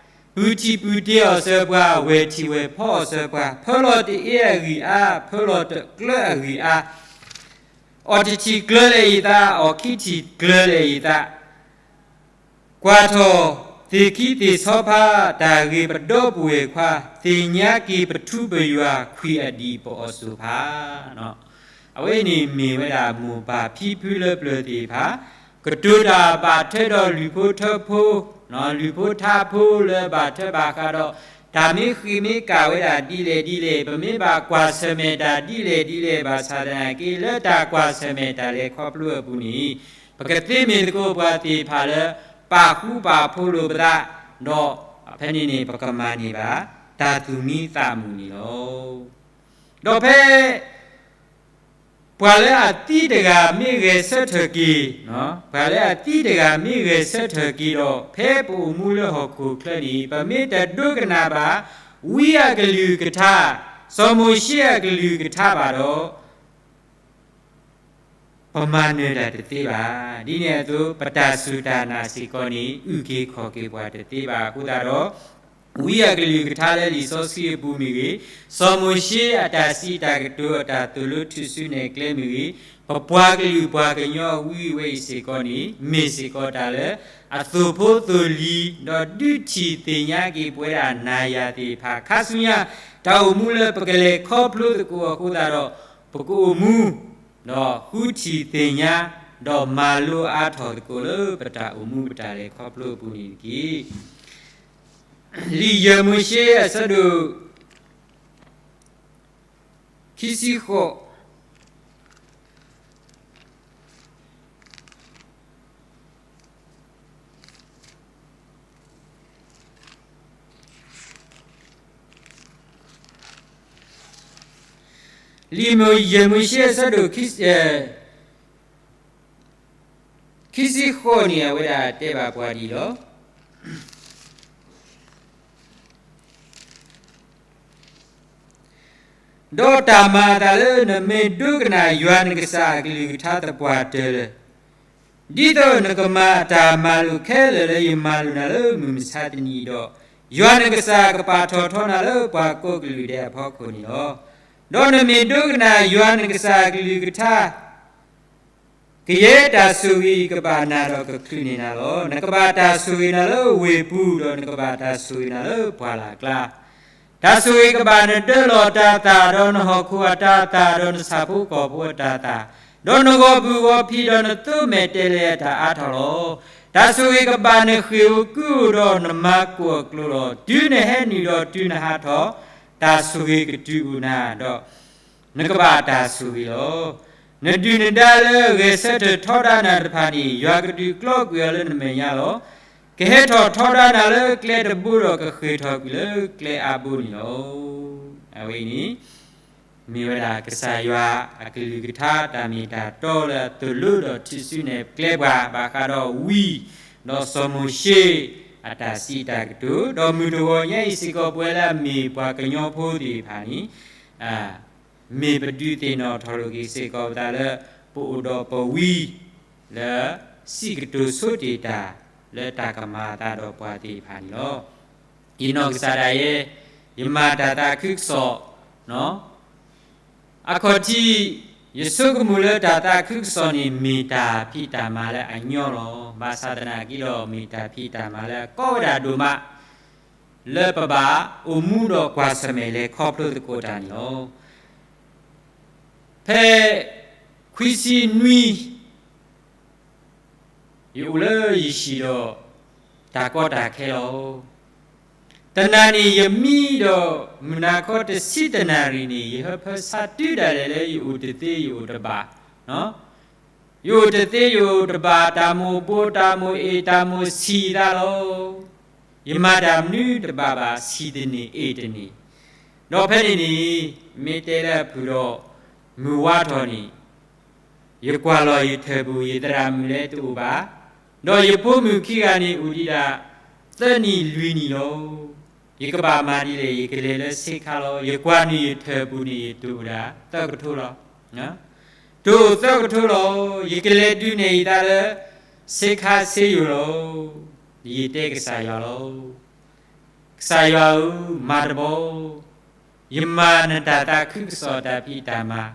ပုၢ်ထံၣ်ပုၢ်တ့အီၣ်စၢၤပှၤ, ဝဲၢ်ထံၣ်ဝဲၢ်ဖီအီၣ်စၢၤပှၤ, ဖၢလီၤတအ့အဂံၢ်အါ, ဖၢလီၤတကျၢအဂံၢ်အါ, အီၣ်တထံၣ်ကျၢၤလဲအံၤသး, အီၣ်ခံထံၣ်ကျၢၤလဲအံၤသး ကွၢ်ထီၣ်သ့ၣ်ခံသ့ၣ်ဆီဖါ တၢ်ဂ့ၤပဒီပုၢ်ဝဲၢ်ခွါ, သ့ၣ်ညါက့ၤပထူပယွၤ ခွံၣ်အဒံၣ်ပအီၣ်ဆိၣ်ဖး. အဝဲန့ၣ်မ့ၢ်ဝဲဒၣ်မိၢ်ပၢ်ဖံဖုလၢပျၢၤသ့ၣ်တဖၣ် ကတိၤတၢ်ဘၣ်ထွဲဒီးလုၢ်ဖိထါဖိ, လုၢ်ဖိထါဖိလၢဘၣ်ထွဲဘၣ်ဃးဒီး တၢ်မ့ၢ်ဃ့ၢ်မ့ၢ်ကၣ်ဝဲဒၣ်ဒ်လဲၣ်ဒ်လဲၣ်, ပမ့ၢ်ဘၣ်ကွၢ်ဆၢၣ်မဲာ်တၢ်ဒ်လဲၣ်ဒ်လဲၣ်, ဘၣ်ဆၣ်သနာ်က့ လၢတၢ်ကွၢ်ဆၢၣ်မဲာ်တၢ်လဲၤခီဖျိအပူၤန့ၣ် ပကသ့မ့ၢ်သကိးပှၤသ့ၣ်တဖၣ်လၢ ပာ်ဃူပာ်ဖိးလိာ်ပသး, ဒီးဖဲန့ၣ်န့ၣ် ပကမၤန့ၢ်ဘၣ် တၢ်သူၣ်မံသးမုာ်န့ၣ်လီၤ. ဒီးဖဲ ပှၤလၢအသံတဂၤမ့ၢ်ဂဲၤဆၢထၢၣ်က့ၤ, ပှၤလၢအသံတဂၤမ့ၢ်ဂဲၤဆၢထၢၣ်က့ၤဒီး ဖဲပအိၣ်မူလၢဟီၣ်ခိၣ်ချၢန့ၣ် ပမ့ၢ်တဒိကနၣ်ဘၣ် ဝံအကလုၢ်ကထါ, စီၤမိၤၡ့အကလုၢ်ကထါဘၣ်ဒီး ပမၤနၢၤတၢ်တသ့ဘၣ်. ဒ်န့ၣ်အသိး ပတၢ်စူၢ်တၢ်နာ်စ့ၢ်ကီးန့ၣ် အုၣ်က့ၤခီၣ်က့ၤပှၤတသ့ဘၣ်အဃိသတးဒီး ဝံအကလုၢ်ကထါလၢလံာ်စီဆှံအပူၤမ့ၢ်ဂ့ၤ, စီၤမိၤၡ့အတၢ်စံးတၢ်ကတိၤအတၢ်သိၣ်လိထူၣ်စုနဲၣ်ကျဲမ့ၢ်ဂ့ၤ, ပပှၤကလုာ်ပှၤကညီအဝံအဝဲအံၤစ့ၢ်ကီးန့ၣ် မ့ၢ်စ့ၢ်ကီးတၢ်လၢအသိၣ်ဖိသိၣ်လံၤ ဒီးဒုးထံၣ်သ့ၣ်ညါက့ၤပဝဲဒၣ်နၤယၤသ့ၣ်တဖၣ် ခါဆူညါ တၢ်အိၣ်မူလၢပကလဲၤခီဖျိသကိးအဃိသတးဒီး ပကအိၣ်မူ ဒီးဃုထံၣ်သ့ၣ်ညါ ဒီးမၤလိအါထီၣ်သကိးလၢပတၢ်အိၣ်မူပတၢ်လဲၤခီဖျိအပူၤန့ၣ်တက့ၢ်. လံာ်ယဲၢ်မိၤၡ့အဆၢဒိၣ် ခံဆံဃိး လံာ်ယဲၢ်မိၤၡ့အဆၢဒိၣ် ခံဆံဃိးန့ၣ် အဝဲဒၣ်တဲဘၣ်ပှၤဒ်အံၤလီၤ. ဒီးတၢ်မၤအသးလၢနမ့ၢ်ဒိကနၣ်ယွၤနကစၢ်အကလုၢ်ကထါသပှၢ်တၢၢ်လၢာ်, ဒ်သိးနကမၤအတၢ်မၤလိာ်ခဲလၢာ်လၢယမၤလိာ်နၤလၢမုၢ်မဆါတနံၤအံၤဒီး, ယွၤနကစၢ်ကပာ်ထီၣ်ထီနၤလၢပှၤကိးကလုာ်ဒဲးအဖီခိၣ်န့ၣ်လီၤ. ဒီးနမ့ၢ်ဒိကနၣ်ယွၤနကစၢ်အကလုၢ်ကထါ ကယဲၢ်တၢ်ဆိၣ်ဂ့ၤကဘၣ်နၤဒီးကချုးန့ၢ်နၤလီၤ. နကဘၣ်တၢ်ဆိၣ်ဂ့ၤနၤလၢဝ့ၢ်ပူၤ, ဒီးနကဘၣ်တၢ်ဆိၣ်ဂ့ၤနၤလၢပှၢ်လၢ်ကျါ. တၢ်ဆိၣ်ဂ့ၤကဘၣ်နဒၢလီၤအတၤသၣ်, ဒီးနဟီၣ်ခိၣ်အတၤသၣ်, ဒီးနဆၣ်ဖိကီၢ်ဖိအတၤသၣ်, ဒီးနဂီၤဘုၣ်ဂီၤဖံး, ဒီးနသိမဲာ်တဲလဲအတၢ်အါထီၣ်လီၤ. တၢ်ဆိၣ်ဂ့ၤကဘၣ်နဃ့ၢ်ဧိၤကုၢ်ဧိၤ, ဒီးနမၤကိၣ်အကျိၤလီၤ. တုၤနဟဲနုာ်ဒီးတုၤနဟးထီၣ်, တၢ်ဆိၣ်ဂ့ၤကတုၤအိၣ်နၤ, ဒီးနကဘၣ်တၢ်ဆိၣ်ဂ့ၤလီၤ. နဒုၣ်နဒါလၢဂဲၤဆၢထၢၣ်ထီဒါနၤတဖၣ်န့ၣ်, ယွၤကဒုးကျီကွံာ်အီၤလၢနမဲာ်ညါလီၤ. ကဟဲထီၣ်ထီဒါနၤလၢကျဲတဘိဒီးကဃ့ၢ်ထီၣ်ကွံာ်လၢကျဲအါဘိန့ၣ်လီၤ. အဝဲအံၤန့ၣ် မ့ၢ်ဝဲဒၣ်ကစၢ်ယွၤအကလုၢ်ကထါ တၢ်မ့ၢ်တၢ်တီလၢအသိၣ်လိဒီးထုးစုနဲၣ်ကျဲပှၤ ဘၣ်ဃးဒီးဝံ ဒီးစီၤမိၤၡ့ အတၢ်စံးတၢ်ကတိၤ, ဒီးမုၢ်တဂီၤညါအံၤစ့ၢ်ကီး ပဝဲလၢအမ့ၢ်ပှၤကညီဖိသ့ၣ်တဖၣ်န့ၣ် မ့ၢ်ပဒုးသ့ၣ်နီၣ်ထီၣ်လိာ်က့ၤစ့ၢ်ကီးပသးလၢ ပအိၣ်ဒီးပဝံ လၢစံးကတိၤဆိတ့ၢ်တၢ် လၢတၢ်ကမၤအသးဒီးပှၤသ့ၣ်တဖၣ်န့ၣ်လီၤ. ယနီၢ်ကစၢ်ဒၣ်ယဲ ယမၤတၢ်သးခုကစီၣ်, အခီၣ်ထံး ယဆိကမိၣ်လၢတၢ်သးခုကစီၣ်န့ၣ် မ့ၢ်တၢ်ဖံးတၢ်မၤလၢအညီလီၤ. ဘၣ်ဆၣ်သနာ်က့ဒီး မ့ၢ်တၢ်ဖံးတၢ်မၤလၢအကီဝဲဒၣ်ဒိၣ်မး လၢပဘၣ်အိၣ်မူဒီးကွၢ်ဆၢၣ်မဲာ်လဲၤခီဖျိသကိးတၢ်န့ၣ်လီၤ. ဖဲခွံဆံနွံ ယအိၣ်လၢယဟံၣ်ဒီး တၢ်ကီတၢ်ခဲလီၤ. တနၤန့ၣ် ယမံဒီး မုၢ်နၤခီတဆံတနၣ်ရံၣ်န့ၣ် ယဟၢဖၢဆါတုၤဒၣ်လဲာ်လၢယအိၣ်တသ့ယအိၣ်တဘၣ်, ယအိၣ်တသ့ယအိၣ်တဘၣ် တၢ်မိၣ်ဘိတၢ်မိၣ်အ့ၣ်တၢ်မိၣ်ဆံးသးလီၤ. ယမၤတၢ်မနုၤတဘၣ်ဘၣ် ဆံးတန့ၢ်အ့ၣ်တန့ၢ်, ဒီးဖဲန့ၣ်န့ၣ် မ့ၢ်တဲလၢအဖုၣ်ဒီး မုၢ်ဝါထီၣ်န့ၣ် ယကွၢ်လီၤယထၢၣ်ပူၤ ယသရၣ်မုၣ်လၢတအိၣ်ဘၣ်, ဒီးယဖိမုၣ်ခံဂၤန့ၣ်အိၣ်ဒံးဒၣ် သၢနံၣ်လွံၢ်နံၣ်လီၤ. ယကဘၣ်မၤဒ်လဲၣ် ယကလဲၤလၢဆ့ခါလီၤ. ယကွၢ်နုာ်ယထၢၣ်ပူၤန့ၣ် ယတိၢ်ဒၣ်သၢကထိလီၤ. တိၢ်သၢကထိလီၤ. ယကလဲၤဒုးနဲၣ်အံၤသးလၢ ဆ့ခါဆ့ယိၣ်လီၤ. ယတဲကစၢ်ယွၤလီၤ. ကစၢ်ယွၤဧၢ, မၤတဘီ, ယမၤနတၢ်သးခုကစီၣ်တၢ်ဖံးတၢ်မၤ,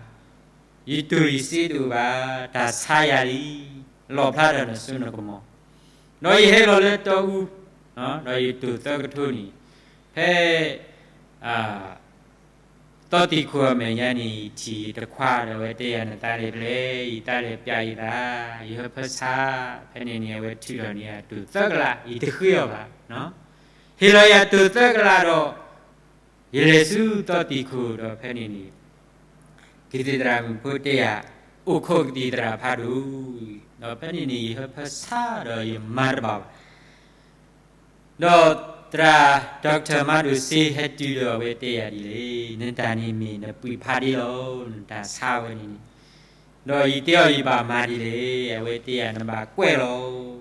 ယတိၢ်ယစ့တအိၣ်ဘၣ်, တၢ်ဆါယၤလံ, လီၣ်ဖျါဒီးနစိနကမီၤ, ဒီးယဟဲလီၤလၢတီအူ, ဒီးယတိၢ်သၢကထိန့ၣ်, ဖဲ သီသံၣ်ခိၣ်အမဲာ်ညါန့ၣ် ယထံၣ်ယတခွါဒီးအဝဲတဲယၤ နသးလဲၤဖဲလဲၣ်, ယသးလဲၤပျးယသး, ယဟၢဖၢဆါ, ဖဲန့ၣ်န့ၣ် အဝဲထုးထီၣ်န့ၢ်ယၤတိၢ်သၢကလး, ယတဃ့အီၤဘၣ်. ဟ့ၣ်လီၤယၤတိၢ်သၢကလးဒီး ယလဲၤဆူသီသံၣ်ခိၣ်ဒီးဖဲန့ၣ်န့ၣ် ကသံၣ်သရၣ်မုၣ်ဖိတဲယၤ, အိၣ်ခိးကသံၣ်သရၣ်ဖးဒိၣ်, ဒီးဖဲန့ၣ်န့ၣ် ယဟၢဖၢဆါဒီးယမၤတဘၣ်ဘၣ်. ဒီးသရၣ် doctor မၤဒိၣ်စ့ဟဲတုၤဒီးအဝဲတဲယၤဒ်လဲၣ်, နတၢ်န့ၣ်မ့ၢ်နပှ့ၤဖးဒ့လီၤ, နတၢ်ဆါဝဲန့ၣ်န့ၣ်. ဒီးယတဲအီၤယဘၣ်မၤဒ်လဲၣ်, အဝဲတဲယၤနဘၣ်ကွဲးလီၤ.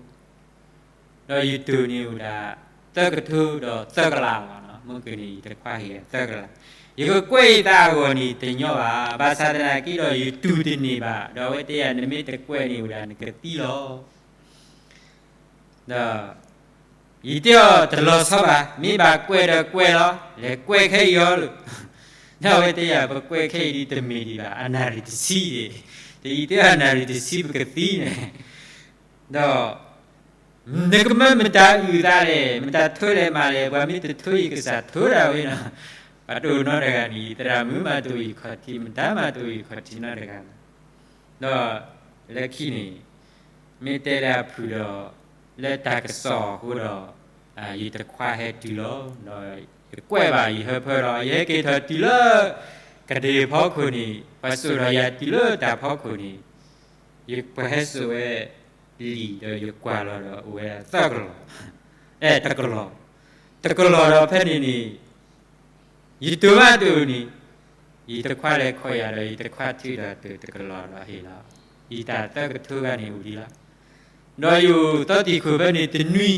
ဒီးယတိၢ်န့ၢ်အိၣ်ဒၣ် သၢကထိဒီးသၢကလးလီၤ, မ့ၢ်ကန့ၣ် ယတခွါဟ့ၣ်ယၤသၢကလး, ယကကွဲးယသးအဂီၢ်န့ၣ်တညီဘၣ်, ဘၣ်ဆၣ်သနာ်က့ဒီးယတူၢ်တန့ၢ်ဘၣ်, ဒီးအဝဲတဲယၤ နမ့ၢ်တကွဲးန့ၣ်အိၣ်ဒၣ်နကသံလီၤ. ဒီး ယတဲအီၤတလီၤဆီဘၣ်, မ့ၢ်ဘၣ်ကွဲးဒီးကွဲးလီၤ, လဲၤကွဲးခဲအံၤအီၤလီၤ. ဒီးအဝဲတဲယၤ ပကွဲးခဲအံၤဒ်တမ့ၢ်ဒံးဘၣ်, အနၣ်ရံၣ်တဆံ, တယံာ်တဲအနၣ်ရံၣ်တဆံပကသံန့ၣ်, ဒီး နကမၢမတၤအုၣ်သးလဲၣ်, မတၤထိလဲၣ်မးလဲၣ်, ပှၤမ့ၢ်တထိယကစၢ်ထိဒၣ်ဝဲနီၤ. ပှၤတအိၣ်နီတဂၤန့ၣ် ယသရၣ်မုၣ်မးတအိၣ်ယခီၣ်ထံး, မတၤမးတအိၣ်ယခီၣ်ထံးနီတဂၤ. ဒီးလၢခံန့ၣ် မ့ၢ်တဲလၢအဖုၣ်ဒီး လၢတၢ်ကစီၣ်အဃိဒီး ယတခွါဟဲတုၤလီၤ. ဒီးယကွဲးဘၣ်ယဟၢဖၢလီၤ, ယဟဲက့ၤထီၣ်တုၤလၢ ကဒ့ၣ်ဖီခိၣ်န့ၣ်, ပှၤစိာ်ထီၣ်ယၤတုၤလၢတၢ်ဖီခိၣ်န့ၣ်, ယပှၤဟဲစိာ်ဝဲလံာ်ဒီးယကွၢ်လီၤဒီးအိၣ်ဝဲသၢကလီၤ, အဲ တကလီၤ, တကလီၤဒီးဖဲန့ၣ်န့ၣ် ယတိၢ်ဘၣ်တအိၣ်န့ၣ်, ယတခွါလဲၤခီယၤဒီး ယတခွါထုးဒီးတိၢ်တကလီၤဒီးဟ့ၣ်လီၤ. ယတၢ်သၢကထိဂၤန့ၣ်အိၣ်ဒံးလီၤ. ဒီးယအိၣ်သီသံၣ်ခိၣ်ဖဲန့ၣ်တနွံ,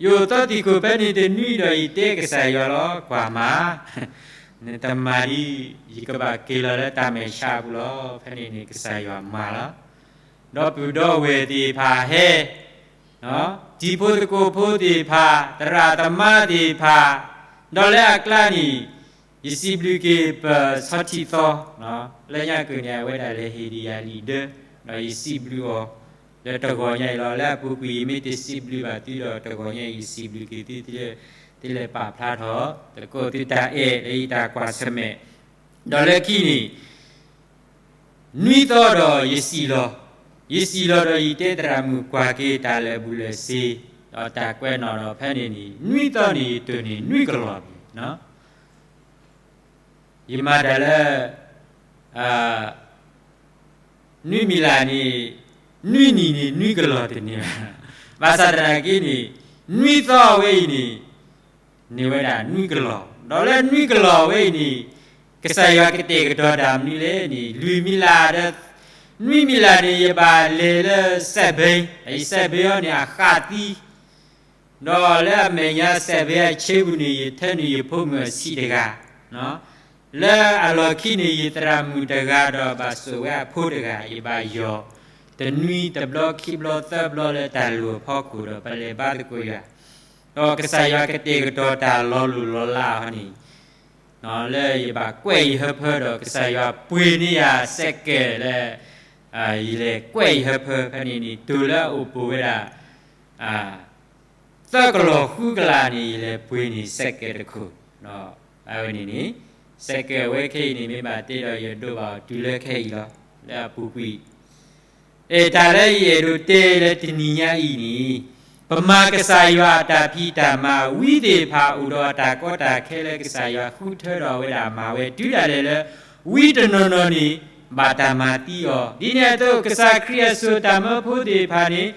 ယအိၣ်သီသံၣ်ခိၣ်ဖဲန့ၣ်တနွံဒီး ယတဲကစၢ်ယွၤလီၤ, ကွၢ်မး, နတမၤဒ် ယကဘၣ်က့ၤလီၤလၢတၢ်မဲာ်ဆှးပူၤလီၤ. ဖဲန့ၣ်န့ၣ် ကစၢ်ယွၤမၤလီၤ. ဒီပုၢ်ဒီဝဲၢ်သ့ၣ်တဖၣ်ဟဲ တံၤဖိသကိးဖိသ့ၣ်တဖၣ်, သရၣ်သမါသ့ၣ်တဖၣ်, ဒီးလၢအကျါန့ၣ် ယစံးဘျုးက့ၤပဆီထံးသီ, လၢညါက့ၤန့ၣ် အဝဲဒၣ်လဲၤဟ့ၣ်ဒံးယၤလံာ်ဒၢ, ဒီးယစံးဘျုးအီၤ လၢတဂီၤညါအံၤလီၤ. လၢအပူၤကွံာ်ယမ့ၢ်တစံးဘျုးဘၣ်သုဒီး တဂီၤညါအံၤယစံးဘျုးက့ၤသု သုလၢပာ်ဖျါထီၣ် သကိးသုတၢ်အဲၣ်လၢယတၢ်ကွၢ်ဆၢၣ်မဲာ်, ဒီးလၢခံန့ၣ် နွံသီဒီးယစံၣ်လီၤ, ယစံၣ်လီၤဒီးယတဲသရၣ်မုၣ်ကွၢ်က့ၤတၢ်လၢာ်ဘူၣ်လၢာ်စ့, ဒီးတၢ်ကွဲးနီၣ်ဒီးဖဲန့ၣ်န့ၣ် နွံသီန့ၣ်ယတိၢ်န့ၢ်နွံကလီၢ်န့ၣ်, ယမၤတၢ်လၢ နွံမံၤလၢ်န့ၣ် နွံနံၣ်န့ၣ်နွံကလီၢ်တန့ၢ်ဘၣ်. ဘၣ်ဆၣ်သနာ်က့န့ၣ် နွံသီအဝဲအံၤန့ၣ် န့ၢ်ဝဲဒၣ်နွံကလီၢ်, ဒီးလၢနွံကလီၢ်ဝဲအံၤန့ၣ် ကစၢ်ယွၤကတဲာ်ကတီၤတၢ်မနုၤလဲၣ်န့ၣ် လွံၢ်မံၤလၢ်ဒီး နွံမံၤလၢ်န့ၣ် ယဘၣ်လဲၤလၢစဲးဘ့, ယစဲးဘ့အံၤန့ၣ် အဃၣ်သံ ဒီးလၢအမဲာ်ညါစဲးဘ့အဆ့ပူၤန့ၣ် ယထၢနုာ်ယဖိမုၣ်အဆံးတဂၤ, လၢအလီၢ်ခံန့ၣ် ယသရၣ်မုၣ်တဂၤဒီးဘၣ်ဆိၣ်ဝဲအဖိတဂၤ ယဘၣ်ယီၢ် တနွံတဘျီခံဘျီသၢဘျီလၢတၢ်လိၣ်အဖီခိၣ်ဒီး ပလဲၤဘါသကိးယွၤ, ဒီးကစၢ်ယွၤကတဲာ်ကတီၤတၢ်လီၤလိၢ်လီၤလးအီၤန့ၣ် လၢယဘၣ်ကွဲးယဟၢဖၢဒီး ကစၢ်ယွၤပှ့ၤန့ၢ်ယၤစဲးကဲးလၢ ယလဲၤကွဲးယဟၢဖၢဖဲန့ၣ်န့ၣ် တိၢ်လၢအအိၣ်ပိာ်ဝဲဒၣ် သၢကလီၢ်ဃုကလးန့ၣ် ယလဲၤပှ့ၤန့ၢ်စဲးကဲးတခိၣ်, အဝဲန့ၣ်န့ၣ် စဲးကဲးအဝဲခဲအံၤန့ၣ် မ့ၢ်ဘၣ်တ့ဒီးယဒိးဘၣ်အီၤတုၤလၢခဲအံၤလီၤ. လၢအပူၤကွံာ် တၢ်လၢယအဲၣ်ဒိးတဲလၢတနံၤညါအံၤန့ၣ်, ပမၤကစၢ်ယွၤအတၢ်ဖံးတၢ်မၤ ဝံသ့ၣ်တဖၣ်အိၣ်ဒီးအတၢ်ကီတၢ်ခဲလၢ ကစၢ်ယွၤဃုထၢဒီးအဝဲဒၣ်မၤဝဲတုၤဒၣ်လဲာ်လၢ ဝံတနီၤနီၤန့ၣ် ဘၣ်တၢ်မၤသံအီၤ, ဒ်န့ၣ်အသိး ကစၢ်ခရံာ်အစိၤတၢ်မၢဖိသ့ၣ်တဖၣ်န့ၣ်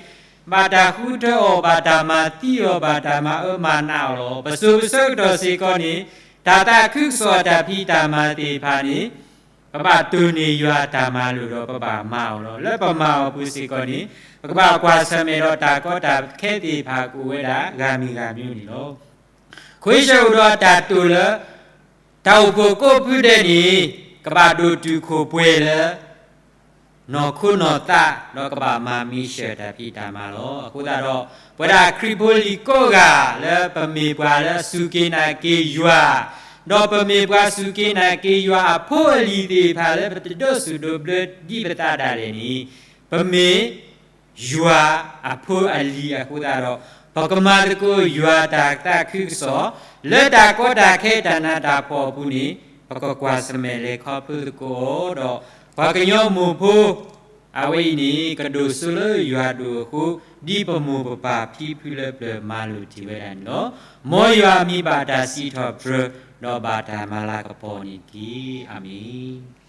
ဘၣ်တၢ်ဃုထၢအီၤ, ဘၣ်တၢ်မၤသံအီၤ, ဘၣ်တၢ်မၤအၢမၤနးအီၤလီၤ. ပစိၤပဆၢကတီၢ်စ့ၢ်ကီးန့ၣ် တၢ်သးခုကစီၣ်အတၢ်ဖံးတၢ်မၤသ့ၣ်တဖၣ်န့ၣ် ပဘၣ်တိၢ်န့ၢ်ယွၤအတၢ်မၤလိာ်ဒီး ပဘၣ်မၤအီၤလီၤ. လၢပမၤအီၤပူၤစ့ၢ်ကီးန့ၣ် ပကဘၣ်ကွၢ်ဆၢၣ်မဲာ်ဒီးတၢ်ကီတၢ်ခဲသ့ၣ်တဖၣ်ကအိၣ်ဝဲဒၣ်ဂၤမံၤဂၤမံၤန့ၣ်လီၤ. ခွ့ၡၢၣ်အိၣ်ဒီးတၢ်တိာ်လၢ တၢ်အိၣ်ဖှိၣ်ကိးဖုဒဲးန့ၣ် ကဘၣ်ဒိၣ်တုာ်ခိၣ်ပှဲၤလၢ နီၢ်ခိနီၢ်သး ဒီးကဘၣ်မၤမံၤဆှၢၣ်တၢ်ဖံးတၢ်မၤလီၤ. အဃိသတးဒီး ပဝဲဒၣ်ခရံာ်ဖိလံၤကိးဂၤလၢပမ့ၢ်ပှၤလၢအစူၢ်က့ၤနာ်က့ၤယွၤ, ဒီးပမ့ၢ်ပှၤစူၢ်က့ၤနာ်က့ၤယွၤအဖိအလံၤသ့ၣ်တဖၣ်လၢ ပတဒိးစူၣ်ဒိးဘျၢဒ်ပသးဒၣ်လဲာ်န့ၣ်, ပမ့ၢ် ယွၤအဖိအလံၤအဃိသတးဒီး ပကမၤသကိးယွၤတၢ်သးခုကစီၣ် လၢတၢ်ကီတၢ်ခဲတၢ်နးတၢ်ဖှီၣ်အပူၤန့ၣ် ပကကွၢ်ဆၢၣ်မဲာ်လဲၤခီဖျိသကိးအီၤဒီး ပှၤကညီမိၢ်ဖိ အဝဲအံၤန့ၣ် ကဒိၣ်စိလၢယွၤဒိၣ်အဃိ ဒ်ပမိၢ်ပပၢ်ဖံဖုလၢပျၢၤမၤလိာ်တ့ၢ်ဝဲဒၣ်န့ၣ်လီၤ. မ်ယွၤအမံၤဘၣ်တၢ်စံးထီၣ်ပတြၢၤ ဒီးဘၣ်တၢ်မၤလၤကပီၤန့ၣ်တက့ၢ်. အၤမ့ၣ်.